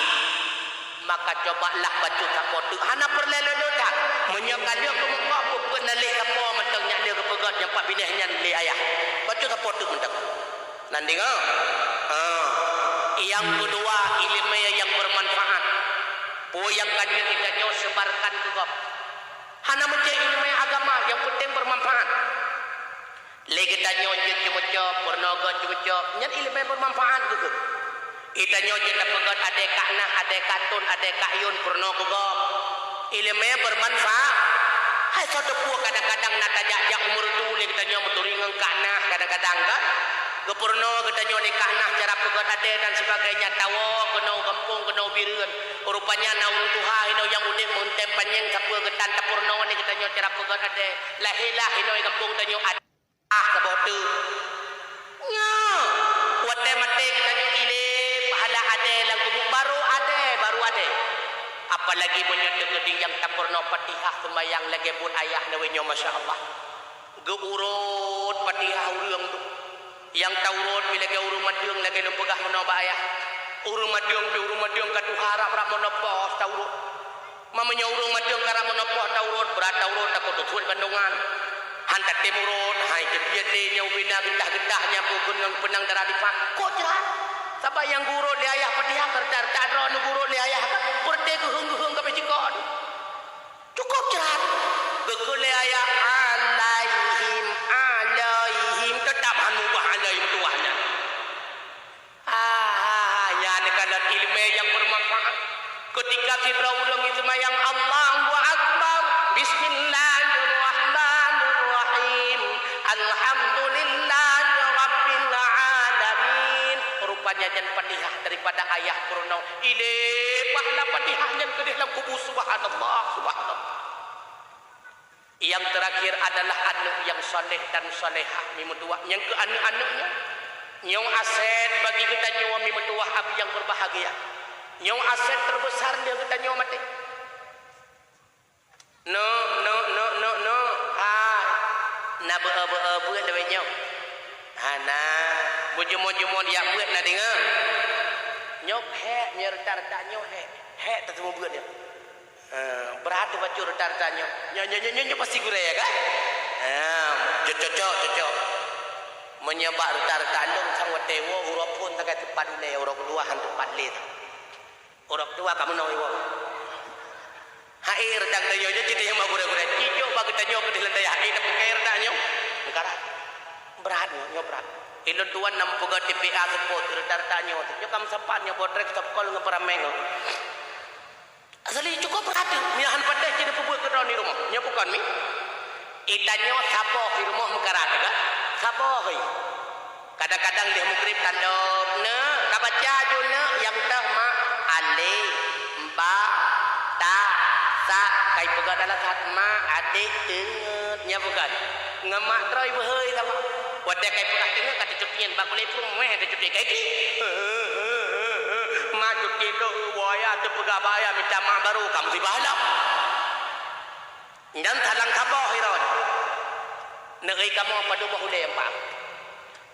maka cobalah bacut sapo teuk. Hana peureulée lôn that. Meunyoe ka lheueh keumeukoh, peue-peue na lé sapo mantong nyak lheueh geupeugét nyang pat binéh nyan lé ayah. Bacut sapo teuk mantong. Nan deungoe? Ha. Nyang keudua, iéleumé nyang beumanfaat. Peue nyang ka jeuet geutanyoe seubarkan keu gob. Hana meucék iéleumé agama, nyang peunteng beumanfaat. Lé geutanyoe jeuet ceumeucok, peurunoe gob ceumeucok, nyan iéleumé beumanfaat keu gob. Geutanyoe jeuet tapeugét adé Kak Nah, adé Kak Tun, adé Kak Yun, peurunoe keu gob. Iéleumé beumanfaat. Hai soe teupeue kadang-kadang na tajak-jak u meureudu lé geutanyoe meuturi ngon Kak Nah kadang-kadang kan. Geupeurunoe geutanyoe lé Kak Nah cara peugét adé dan sebagainya, tawoe keunoe u gampông, keunoe u Bireuen. Rupanya na ureuëng tuha inoe nyang udeb meuntém panyéng sapeue geutan tapeurunoe lé geutanyoe cara peugét adé. Lahé-lah inoe gampông tanyoe adé. Ah, saboh teuk. Nyoe, watée maté geutanyoe ilée pahala adé lam kubu, barô adé, barô adé. Apalagi meunyoe teukeudi nyang tapeurunoe Fatihah seumayang lagée buet ayah lawét nyoe, masya Allah. Geuurot Fatihah ureuëng tu. Nyang taurot pi lagée ureuëng madeueng lagée lôn peugah meunoe bak ayah. Ureuëng madeueng pi ureuëng madeueng ka tuha rab-rab meunoe pos taurot. Ma meunyoe ureuëng madeueng karab meunoe poh taurot, brat taurot takot teusuet bandongan. Han tatem urot, hai teubiet lé nyoe ubena geutah-geutah nyan peue keunong peunang dara dipat. Kok jrat? Sabab nyang geurot lé ayah Fatihah, reuta-reuta droe neugeurot lé ayah ka, peureute geuheueng-geuheueng ka pih jikok. Cukôp jrat. Geukheun lé ayah, "Alaihim, alaihim," teutap han mubah alaihim tuwah nyan. Ah, nyan kalon iéleumé nyang beumanfaat. Keutika sidroe ureuëng jiseumayang, "Allahu Akbar, Bismillahirrahmanirrahim, Alhamdulillahirabbil alamin." Rupanya nyan Fatihah daripada ayah peurunoe. Ilée pahala Fatihah nyan keudeh lam kubu, subhanallah, subhanallah. Nyang teurakhir adalah aneuëk nyang saleh dan salehah mi meutuwah. Nyang keu aneuëk-aneuëk nyoe, nyoe aset bagi geutanyoe mi meutuwah abi nyang beubahgia. Nyoe aset teubeusa lé geutanyoe maté. Neuk, neuk, neuk, neuk, neuk. Hai. Na beu-e, beu-e, beuet lawét nyoe. Hana. Beujeumo-jeumo jak beuet na deungoe. Nyoe hék, meunyoe reutak-reutak nyoe hék. Hék taseumeubeuet nyoe. Ha, brat bacut reutak-reutak nyoe. Nyoe, nyoe, nyoe, nyoe, nyoe pasti gurèe, ya kan? Ha, cocok, cocok. Meunyoe bak reutak-reutak lôn sang watèe woe, uroe phôn sagai teupat ulèe, uroe keudua han teupat lé. Uroe keudua ka meunoe woe. Hai reutak tanyoe nyoe cit nyang ma gurèe-gurèe. Cicok bak geutanyoe keudeh lam dayah. Hai, tapi kai reutak nyoe. Meukarat. Brat nyoe, nyoe brat. Ilôn tuan na meupeugah T P A seupôt reutak-reutak nyoe. Nyoe ka meusapat nyoe boh trek stop call ngon peuramèe nyoe. Asali cukup brat. Nyoe han patéh cit neupeubuet keudroe di rumoh. Nyoe bukon mi. Ita nyoe saboh di rumoh meukarat kan? Saboh, hei. Kadang-kadang lheueh meugrib tandom, neuk, ka baca aju neuk, nyang teuh mak, alif, ba, ta, sa, kai peugah dalam that mak, adék, teungeut, nyan bukon. Ngon mak droe beuhôi sama. Watèe kai peugah teungeut, ka teucutian, bak gulai prueng, wéh, teucuti kai ki. Mak cuti tu, buaya teupeugah bahaya, minta mak baru, ka musibah lom. Nyan salang saboh iron. Neuk kamoe padub boh ulèe empat.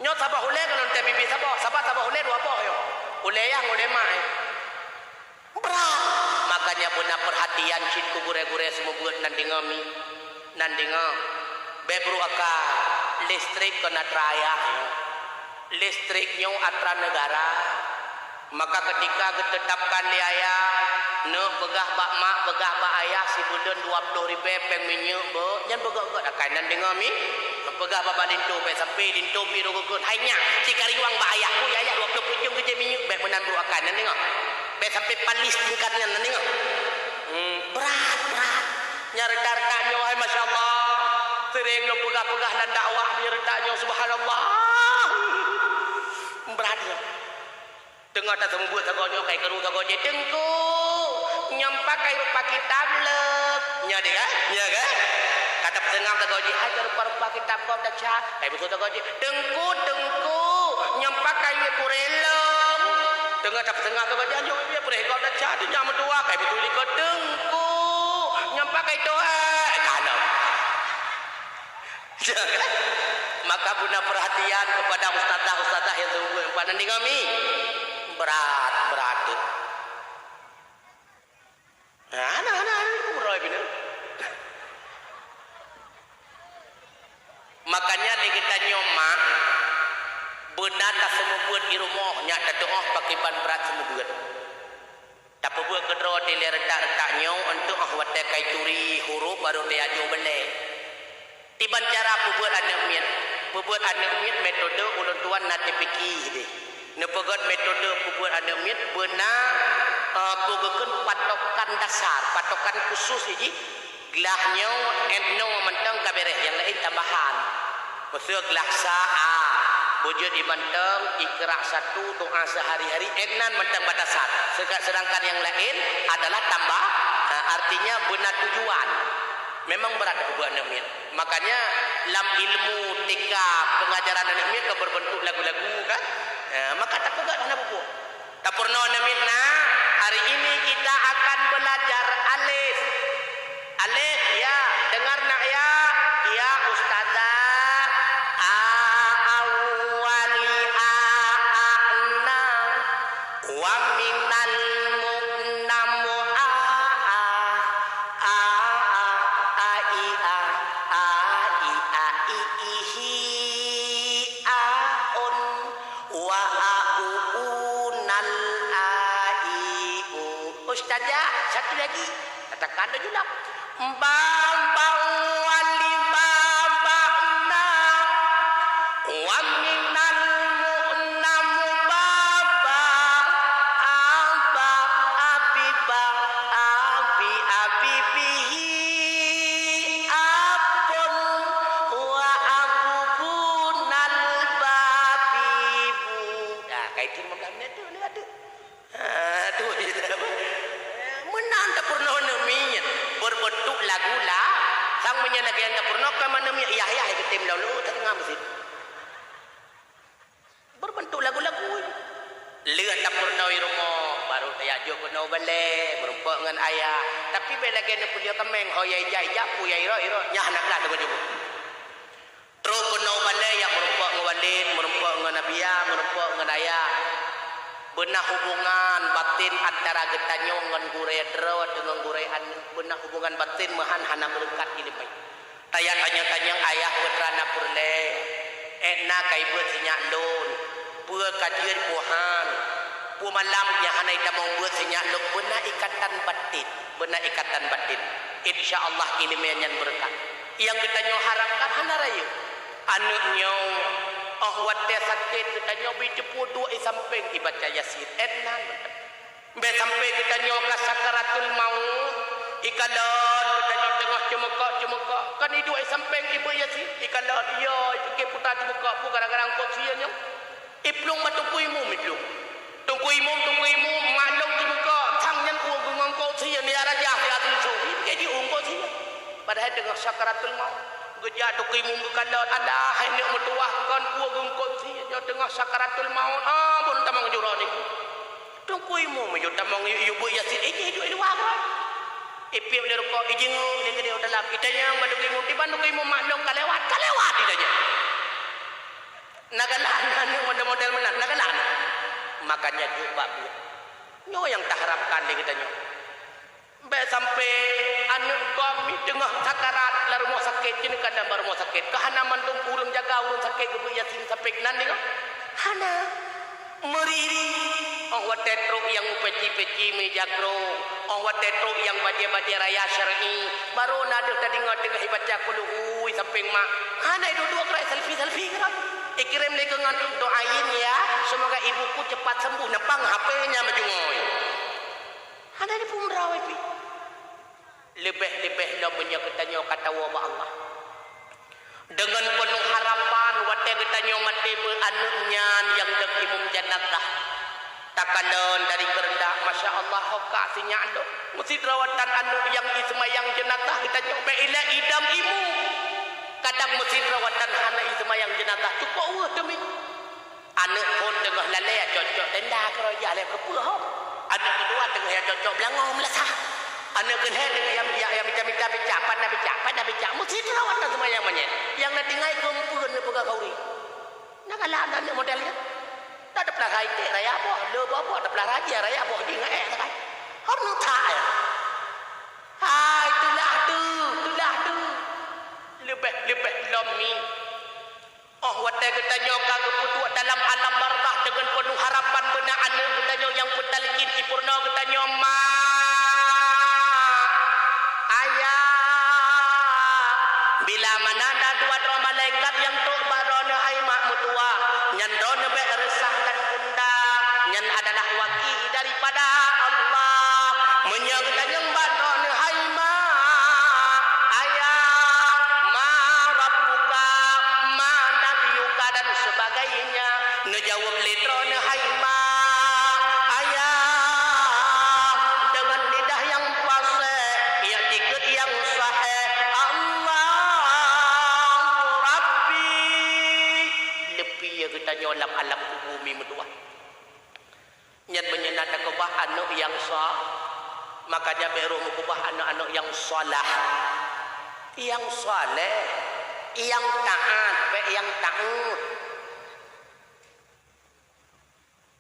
Nyoe saboh ulèe ngon lonte bibi saboh, sabab saboh ulèe dua boh nyoe. Ulèe yah ngon ulèe mak nyoe. Brat. Makanya beuna perhatian cit keu gurèe-gurèe seumeubeuet nan deungö mi. Nan deungö. Bèk brôk aka. Listrik kon atra ayah nyoe. Listrik nyoe atra neugara. Maka keutika geuteutapkan lé ayah, neuk peugah bak mak, peugah bak ayah sibuleuen dua ploh ribèe péng minyeuk beuh, nyan beugöt-göt akai nan deungö mi. Peugah bak, bak linto, bèk sampé linto pi rôh geukheun, "Hai nyak, sikariwang bak ayah, keu ayah dua ploh peuet jeuem geujép minyeuk," bèk meunan brôk akai nan deungö. Bèk sampé palis tingkat nyan nan deungö. Hmm, brat, brat. Nyan reutak-reutak nyoe, hai masya Allah. Sering lôn peugah-peugah lam dakwah, nyan reutak nyoe, subhanallah. Brat nyoe. Teungoh taseumeubeuet sagoe nyoe, kai keuru sagoe jih, "Teungku, nyoe pakai rupa kitab lôn." Nyoe deh, kan? Nyoe, kan? Ka tapeuseungab sagoe jih, "Hai, rupa-rupa kitab gob tacat." Kai beutôi sagoe jih, "Teungku, Teungku, nyoe pakai wie purèe lôn." Teungoh tapeuseungab sagoe jih, "Nyoe wie purèe gob tacat, nyoe meutuah." Kai beutôi likot, "Teungku, nyoe pakai toh, eh." Ka lom. Maka beuna perhatian kepada ustazah-ustazah nyang seumeubeuet, bukan nan deungö mi. Brat, brat. Nah, nah, nah, nah, uroe bina. Makanya lé geutanyoe mak, beuna taseumeubeuet di rumoh, nyak tatu'oh pakriban brat seumeubeuet. Tapeubuet keudroe dilèe reutak-reutak nyoe, eunteuk 'oh watèe kai turi huruf barô teuh aju beulee. Kiban cara peubuet aneuk miet. Peubuet aneuk miet metode ulôn tuan na teupiki deh. Neupeugöt metode peubuet aneuk miet beuna, eh, peue geukheun patokan dasar, patokan khusus jih. Glah nyoe, eh, noe mantong ka bèrèh, nyang laén tambahan. Miseu glah sa a, beujeuet di mantong, Iqra satu, doa sehari-hari, eh, nan mantong batasan. Sedangkan nyang laén adalah tambah, eh, artinya beuna tujuan. Memang brat peubuet aneuk miet. Makanya lam ilmu T K pengajaran aneuk miet ka berbentuk lagu-lagu kan. Eh, maka tapeugöt hana peubuet. Tapeurunoe aneuk miet na, hari ini kita akan belajar alif. Alif, ya. Dengar nak ya? Ya, ustazah. A, awwali, a, a, na. Wa minal mu'na, mu, a, a, a, a, a, i, a, a, i, a, i, i, hi, a, un. Wa a u u nal a i u. Ustazah, satu lagi. Katakan laju lah. Ba ba wa li ba ba na. Wa minal mu na mu ba ba. A ba a bi ba a bi a bi bi hi. A pon wa a bu bu nal ba bi bu. Nah, ka itu lima belas menit tu, ni ada. Aduh, meunan tapeurunoe aneuk miet. Berbentuk lagu lah. Sang meunyoe lagèe nyan tapeurunoe, ka aneuk miet yah-yah geutem lom, lôn teuka meusit. Berbentuk lagu-lagu. Lheueh tapeurunoe i rumoh, baru tajak jok keunoe balè, meurumpok ngon ayah. Tapi bèk lagèe neupeuliah kaméng, ho ya ija-ija, pu ya irot-irot. Nyan hana gleh teungoh jeuet. Trok keunoe balè jak meurumpok ngon waled, meurumpok ngon abiya, meurumpok ngon ayah. Beuna hubungan batin antara geutanyoe ngon gurée droe deungon gurée aneuk. Beuna hubungan batin meuhan hana beureukat ileumèe. Taya tanyong-tanyong ayah putra na peureulée. Ék na ka ibeuet sinyak lôn. Peue ka jeuet puhan. Peue malam nyang hana itamong beuet sinyak lôn. Beuna ikatan batin. Beuna ikatan batin. Insya Allah ileumèe nyan beureukat. Nyang geutanyoe harapkan hana rayeuk. Aneuk nyoe, óh watée sakét geutanyoe bi teupeue duek i sampéng ibaca Yasin. Ék nan. Bék sampoe geutanyoe ka sakaratul maut, ikalon geutanyoe teungoh ceumeukok-ceumeukok, kan iduek i sampéng ibeuet Yasin, ikalon, yo, ipike puta ceumeukok peue gara-gara eungkôt sie nyoe. Iplueng bak teungku imum iplueng. Teungku imum, teungku imum, mak lôn ceumeukok, sang nyan ueh geungong eungkôt sie, ya rajah, ya Tuhan, ipike jiueh eungkôt sie. Padahai teungoh sakaratul maut. Geujak teungku imum geukalon, alah, hai neuk meutuwah, kon ueh geungkôt sie, nyoe teungoh sakaratul maut, ah, bun tamong jurong ni. Teungku imum yue tamong yue, yue beuet Yasin, ijih duek i luwa keudroe. Ipiep lé rukok, ijingeuk lé keudéh u dalam. Itanyong bak teungku imum, "Diban teungku imum mak lôn ka lewat?" "Ka lewat," itanyong. Na galak aneuk model-model meunan, na galak. Makanya jeuet bak buet. Nyoe nyang taharapkan lé geutanyoe. Bék sampoe aneuk gob mi teungoh sakarat lam rumoh sakét, keuneuk ka lam rumoh sakét. Ka hana mandum ureuëng jaga ureuëng sakét geubeuet Yasin sampoe keunan deungoe? Hana. Meuriri. Óh watée trok nyang meupeci-peci meujakrong, óh watée trok nyang bajée-bajée raya syar'i, barô na deuh tadeungoe teungoh ibaca kulhu, ui sampéng mak. Hana iduek-duek keurai selfie-selfie keudroe. Ikirém lé keu ngon doain ya, semoga ibuku cepat sembuh, neupang H P nya meujungôi. Hana dipeumeurawai pih. Leubeh-leubeh lom meunyoe geutanyoe ka tawoe bak Allah. Deungon peunoh harapan watée geutanyoe maté beuet aneuk nyan nyang deuek imum janazah. Takalon dari keureundak, masya Allah, ho ka sinyak lôn. Meusidroe watée aneuk nyang iseumayang janazah geutanyoe bék ilée idam imum. Kadang meusidroe watée hana iseumayang janazah, cukôp weueh teumi. Aneuk phon teungoh lalée cocok tenda keureuja lé keupeue hom. Aneuk keudua teungoh ya cocok beulangong meulasah. Aneuk keulhée teungoh ya, ya, ya mita-mita bicak, pan na bicak, pan na bicak. Meusidroe watée seumayang manyét. Nyang na tinggai keupeue neupeugah khauri. Na galak aneuk model nyan. Dak teupeulaha iték raya boh, le boh boh teupeulaha rajia raya boh di ngon ék sagai. Hom nutak ya. Hai, teulah tu, teulah tu. Leubeh-leubeh lom mi. Óh watée geutanyoe ka geupeuduek dalam alam barzakh deungon peunoh harapan beuna aneuk geutanyoe nyang peutalkin ipeurunoe geutanyoe, "Ma, Ayah." Bila mana na dua droe malaikat nyang trok bak droeneuh hai mak meutuwah, nyan droeneuh bék reusah dan gundah. Nyan adalah waki daripada Allah. Meunyoe geutanyoe bak droeneuh hai mak, ayah, ma rabbuka, ma nabiyuka dan sebagainya, neujaweueb lé droeneuh hai mak, ayah, deungon lidah nyang paséh, iktikeuet nyang sahéh, Allahu Rabbi. Leupie geutanyoe lam alam kubu mi meutuwah. Nyan meunyoe na takeubah aneuk nyang sa-, makanya bék roh meukeubah aneuk-aneuk nyang salah, nyang saleh, nyang taát, bék nyang taát.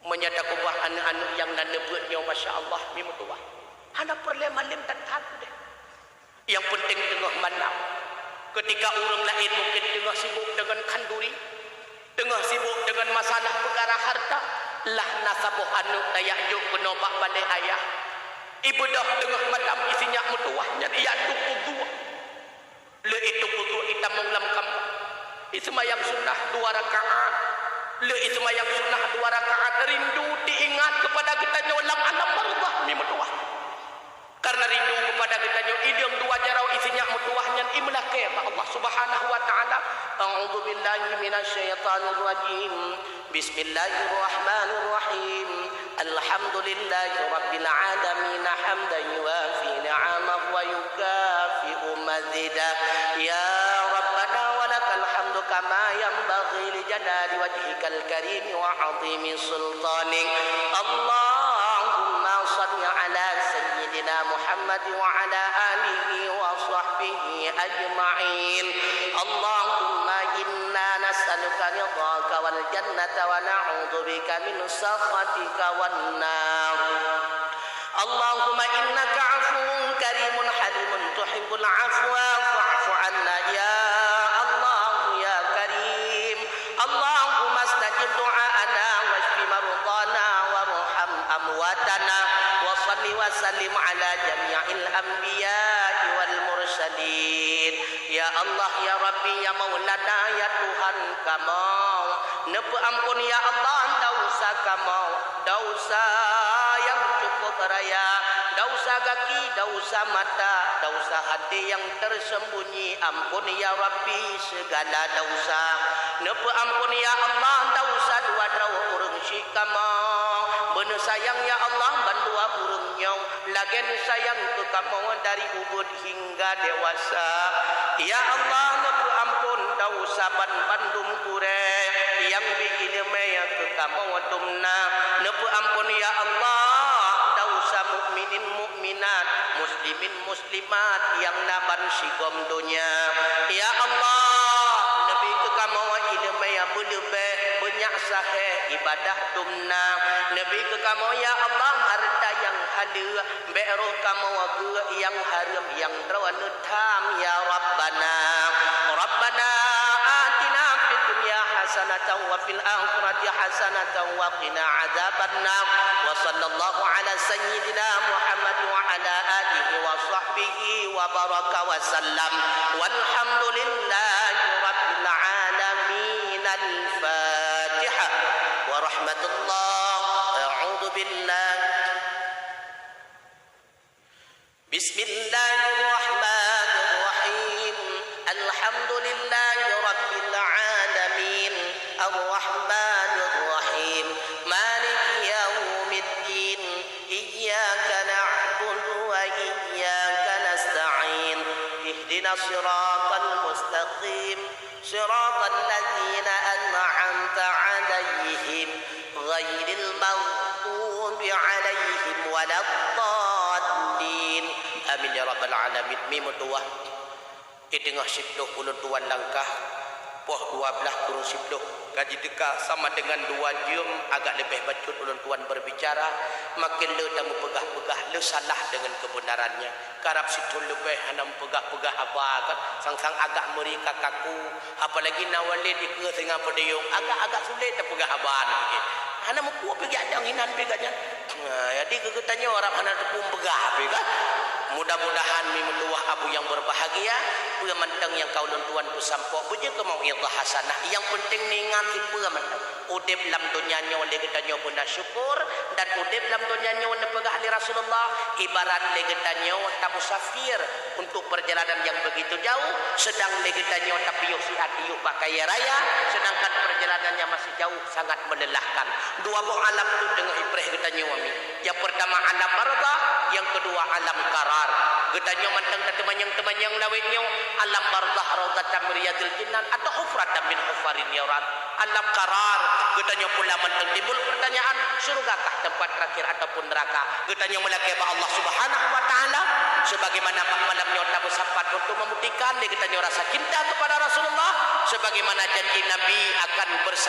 Meunyoe takeubah aneuk-aneuk nyang na neubeuet nyoe, masya Allah, mi meutuwah. Hana peureulée malem that-that udeh. Nyang peunteng teungoh malam, keutika ureuëng laén mungken teungoh sibok deungon khanduri, teungoh sibok deungon masalah peukara hareuta, lah na saboh aneuk tajak jok keunoe bak balée ayah. Ibeudôh teungoh malam isinyak meutuwah nyan ijak tuku duek. Lheueh ituku duek itamong lam kamoe. Iseumayang sunnah dua rakaat. Lheueh iseumayang sunnah dua rakaat, rindu teuingat keupada geutanyoe lam alam barzakh mi meutuwah. Karena rindu keupada geutanyoe, idong dua jaroe isinyak meutuwah nyan imeulakée bak Allah Subhanahu wa Ta'ala. A'udzubillahi minasyaitanirrajim. Bismillahirrahmanirrahim. Alhamdulillahirabbil alamin, hamdan yuwafi ni'amahu wa yukafi'u mazidah. Ya Rabbana wa lakal hamdu kama yanbaghi li jalali wajhikal karimi wa 'azimi sultanik. Allahumma shalli ala sayyidina Muhammad wa ala alihi wa sahbihi ajma'in. Allahumma inna نسألك رضاك والجنة ونعوذ بك من سخطك والنار. اللهم إنك عفو كريم حليم تحب العفو فاعف عنا يا الله يا كريم. اللهم استجب دعاءنا واشف مرضانا وارحم أمواتنا وصل وسلم على جميع الأنبياء والمرسلين. Ya Allah, ya Rabbi, ya Maulana, ya Tuhan kamoe, neupeuampon, ya Allah, desya kamoe, desya nyang cukup raya, desya gaki, desya mata, desya até nyang teuseumbunyi. Ampon, ya Rabbi, sigala desya. Neupeuampon, ya Allah, desya dua droe ureuëng syik kamoe, beuneusayang, ya Allah, bandua ureuëng nyoe, lagée neusayang keu kamoe dari ubit hingga dewasa. Ya Allah, neupeuampon desya banmandum ureuëng nyang bi iéleumé keu kamoe dum na. Neupeuampon, ya Allah, desya mukminin mukminat, muslimin muslimat nyang na ban sigom donya. Ya Allah, neubi keu kamoe iéleumé nyang beuleubeh, beunyak sahé ibadah dum na. Neubi keu kamoe, ya Allah, hareuta nyang haleue, bék roh kamoe geuh nyang hareuem nyang droeneuh tham, ya Rabbana. Rabbana atina fid dunya hasanatan wa fil akhirati hasanatan wa qina adzabannar. Wa sallallahu ala sayyidina Muhammad wa ala alihi wa sahbihi wa baraka wa sallam. Walhamdulillahi rabbil alamin. Al-Fatihah. Wa rahmatullah. A'udzu billah. بسم الله الرحمن الرحيم. الحمد لله رب العالمين. الرحمن الرحيم. مالك يوم الدين. إياك نعبد وإياك نستعين. اهدنا الصراط المستقيم. صراط الذين أنعمت عليهم غير المغضوب عليهم ولا الضالين. Amin ya rabbal alamin. Mi meutuwah, di teungoh siplôh ulôn tuan langkah, poh dua blaih kureueng siplôh ka jiteuka, sama deungon dua jeuem agak leubeh bacut ulôn tuan berbicara, maken le tameupeugah-peugah le salah deungon keubeunaran nyan. Karab sithon leubeh hana meupeugah-peugah haba kan, sang-sang agak meuri ka kaku, apalagi na walét dikeue singoh peudiyong, agak-agak sulet tapeugah haba nibak. Hana meupeue pih geuh nyang inan pih geuh nyan. Nah, jadi keu geutanyoe rab hana teupeue meupeugah pih kan. Mudah-mudahan mi meutuwah abu nyang berbahagia, peue mantong nyang ka ulôn tuan peusampoe beujeuet keu mau'izah hasanah. Nyang peunteng neuingat sipeue mantong. Udeb lam donya nyoe lé geutanyoe beuna syukur, dan udeb lam donya nyoe neupeugah lé Rasulullah, ibarat lé geutanyoe tamusafir untuk perjalanan yang begitu jauh, sedang lé geutanyoe tapiôh siat-iôh bak kayée raya, sedangkan perjalanan yang masih jauh sangat melelahkan. Dua boh alam tu teungoh ipreh geutanyoe mi. Yang pertama alam barzakh, yang kedua alam qarar. Geutanyoe mantong tateumanyong-teumanyong lawét nyoe, alam barzakh raudhatan min riyadil jinan atau hufratan min hufarin niran. Alam qarar, geutanyoe pula mantong timbul pertanyaan, syurga kah tempat terakhir ataupun neraka? Geutanyoe meulakée bak Allah Subhanahu wa Taala, sebagaimana bak malam nyoe tameusapat untuk membuktikan lé geutanyoe rasa cinta kepada Rasulullah, sebagaimana janji Nabi akan bersama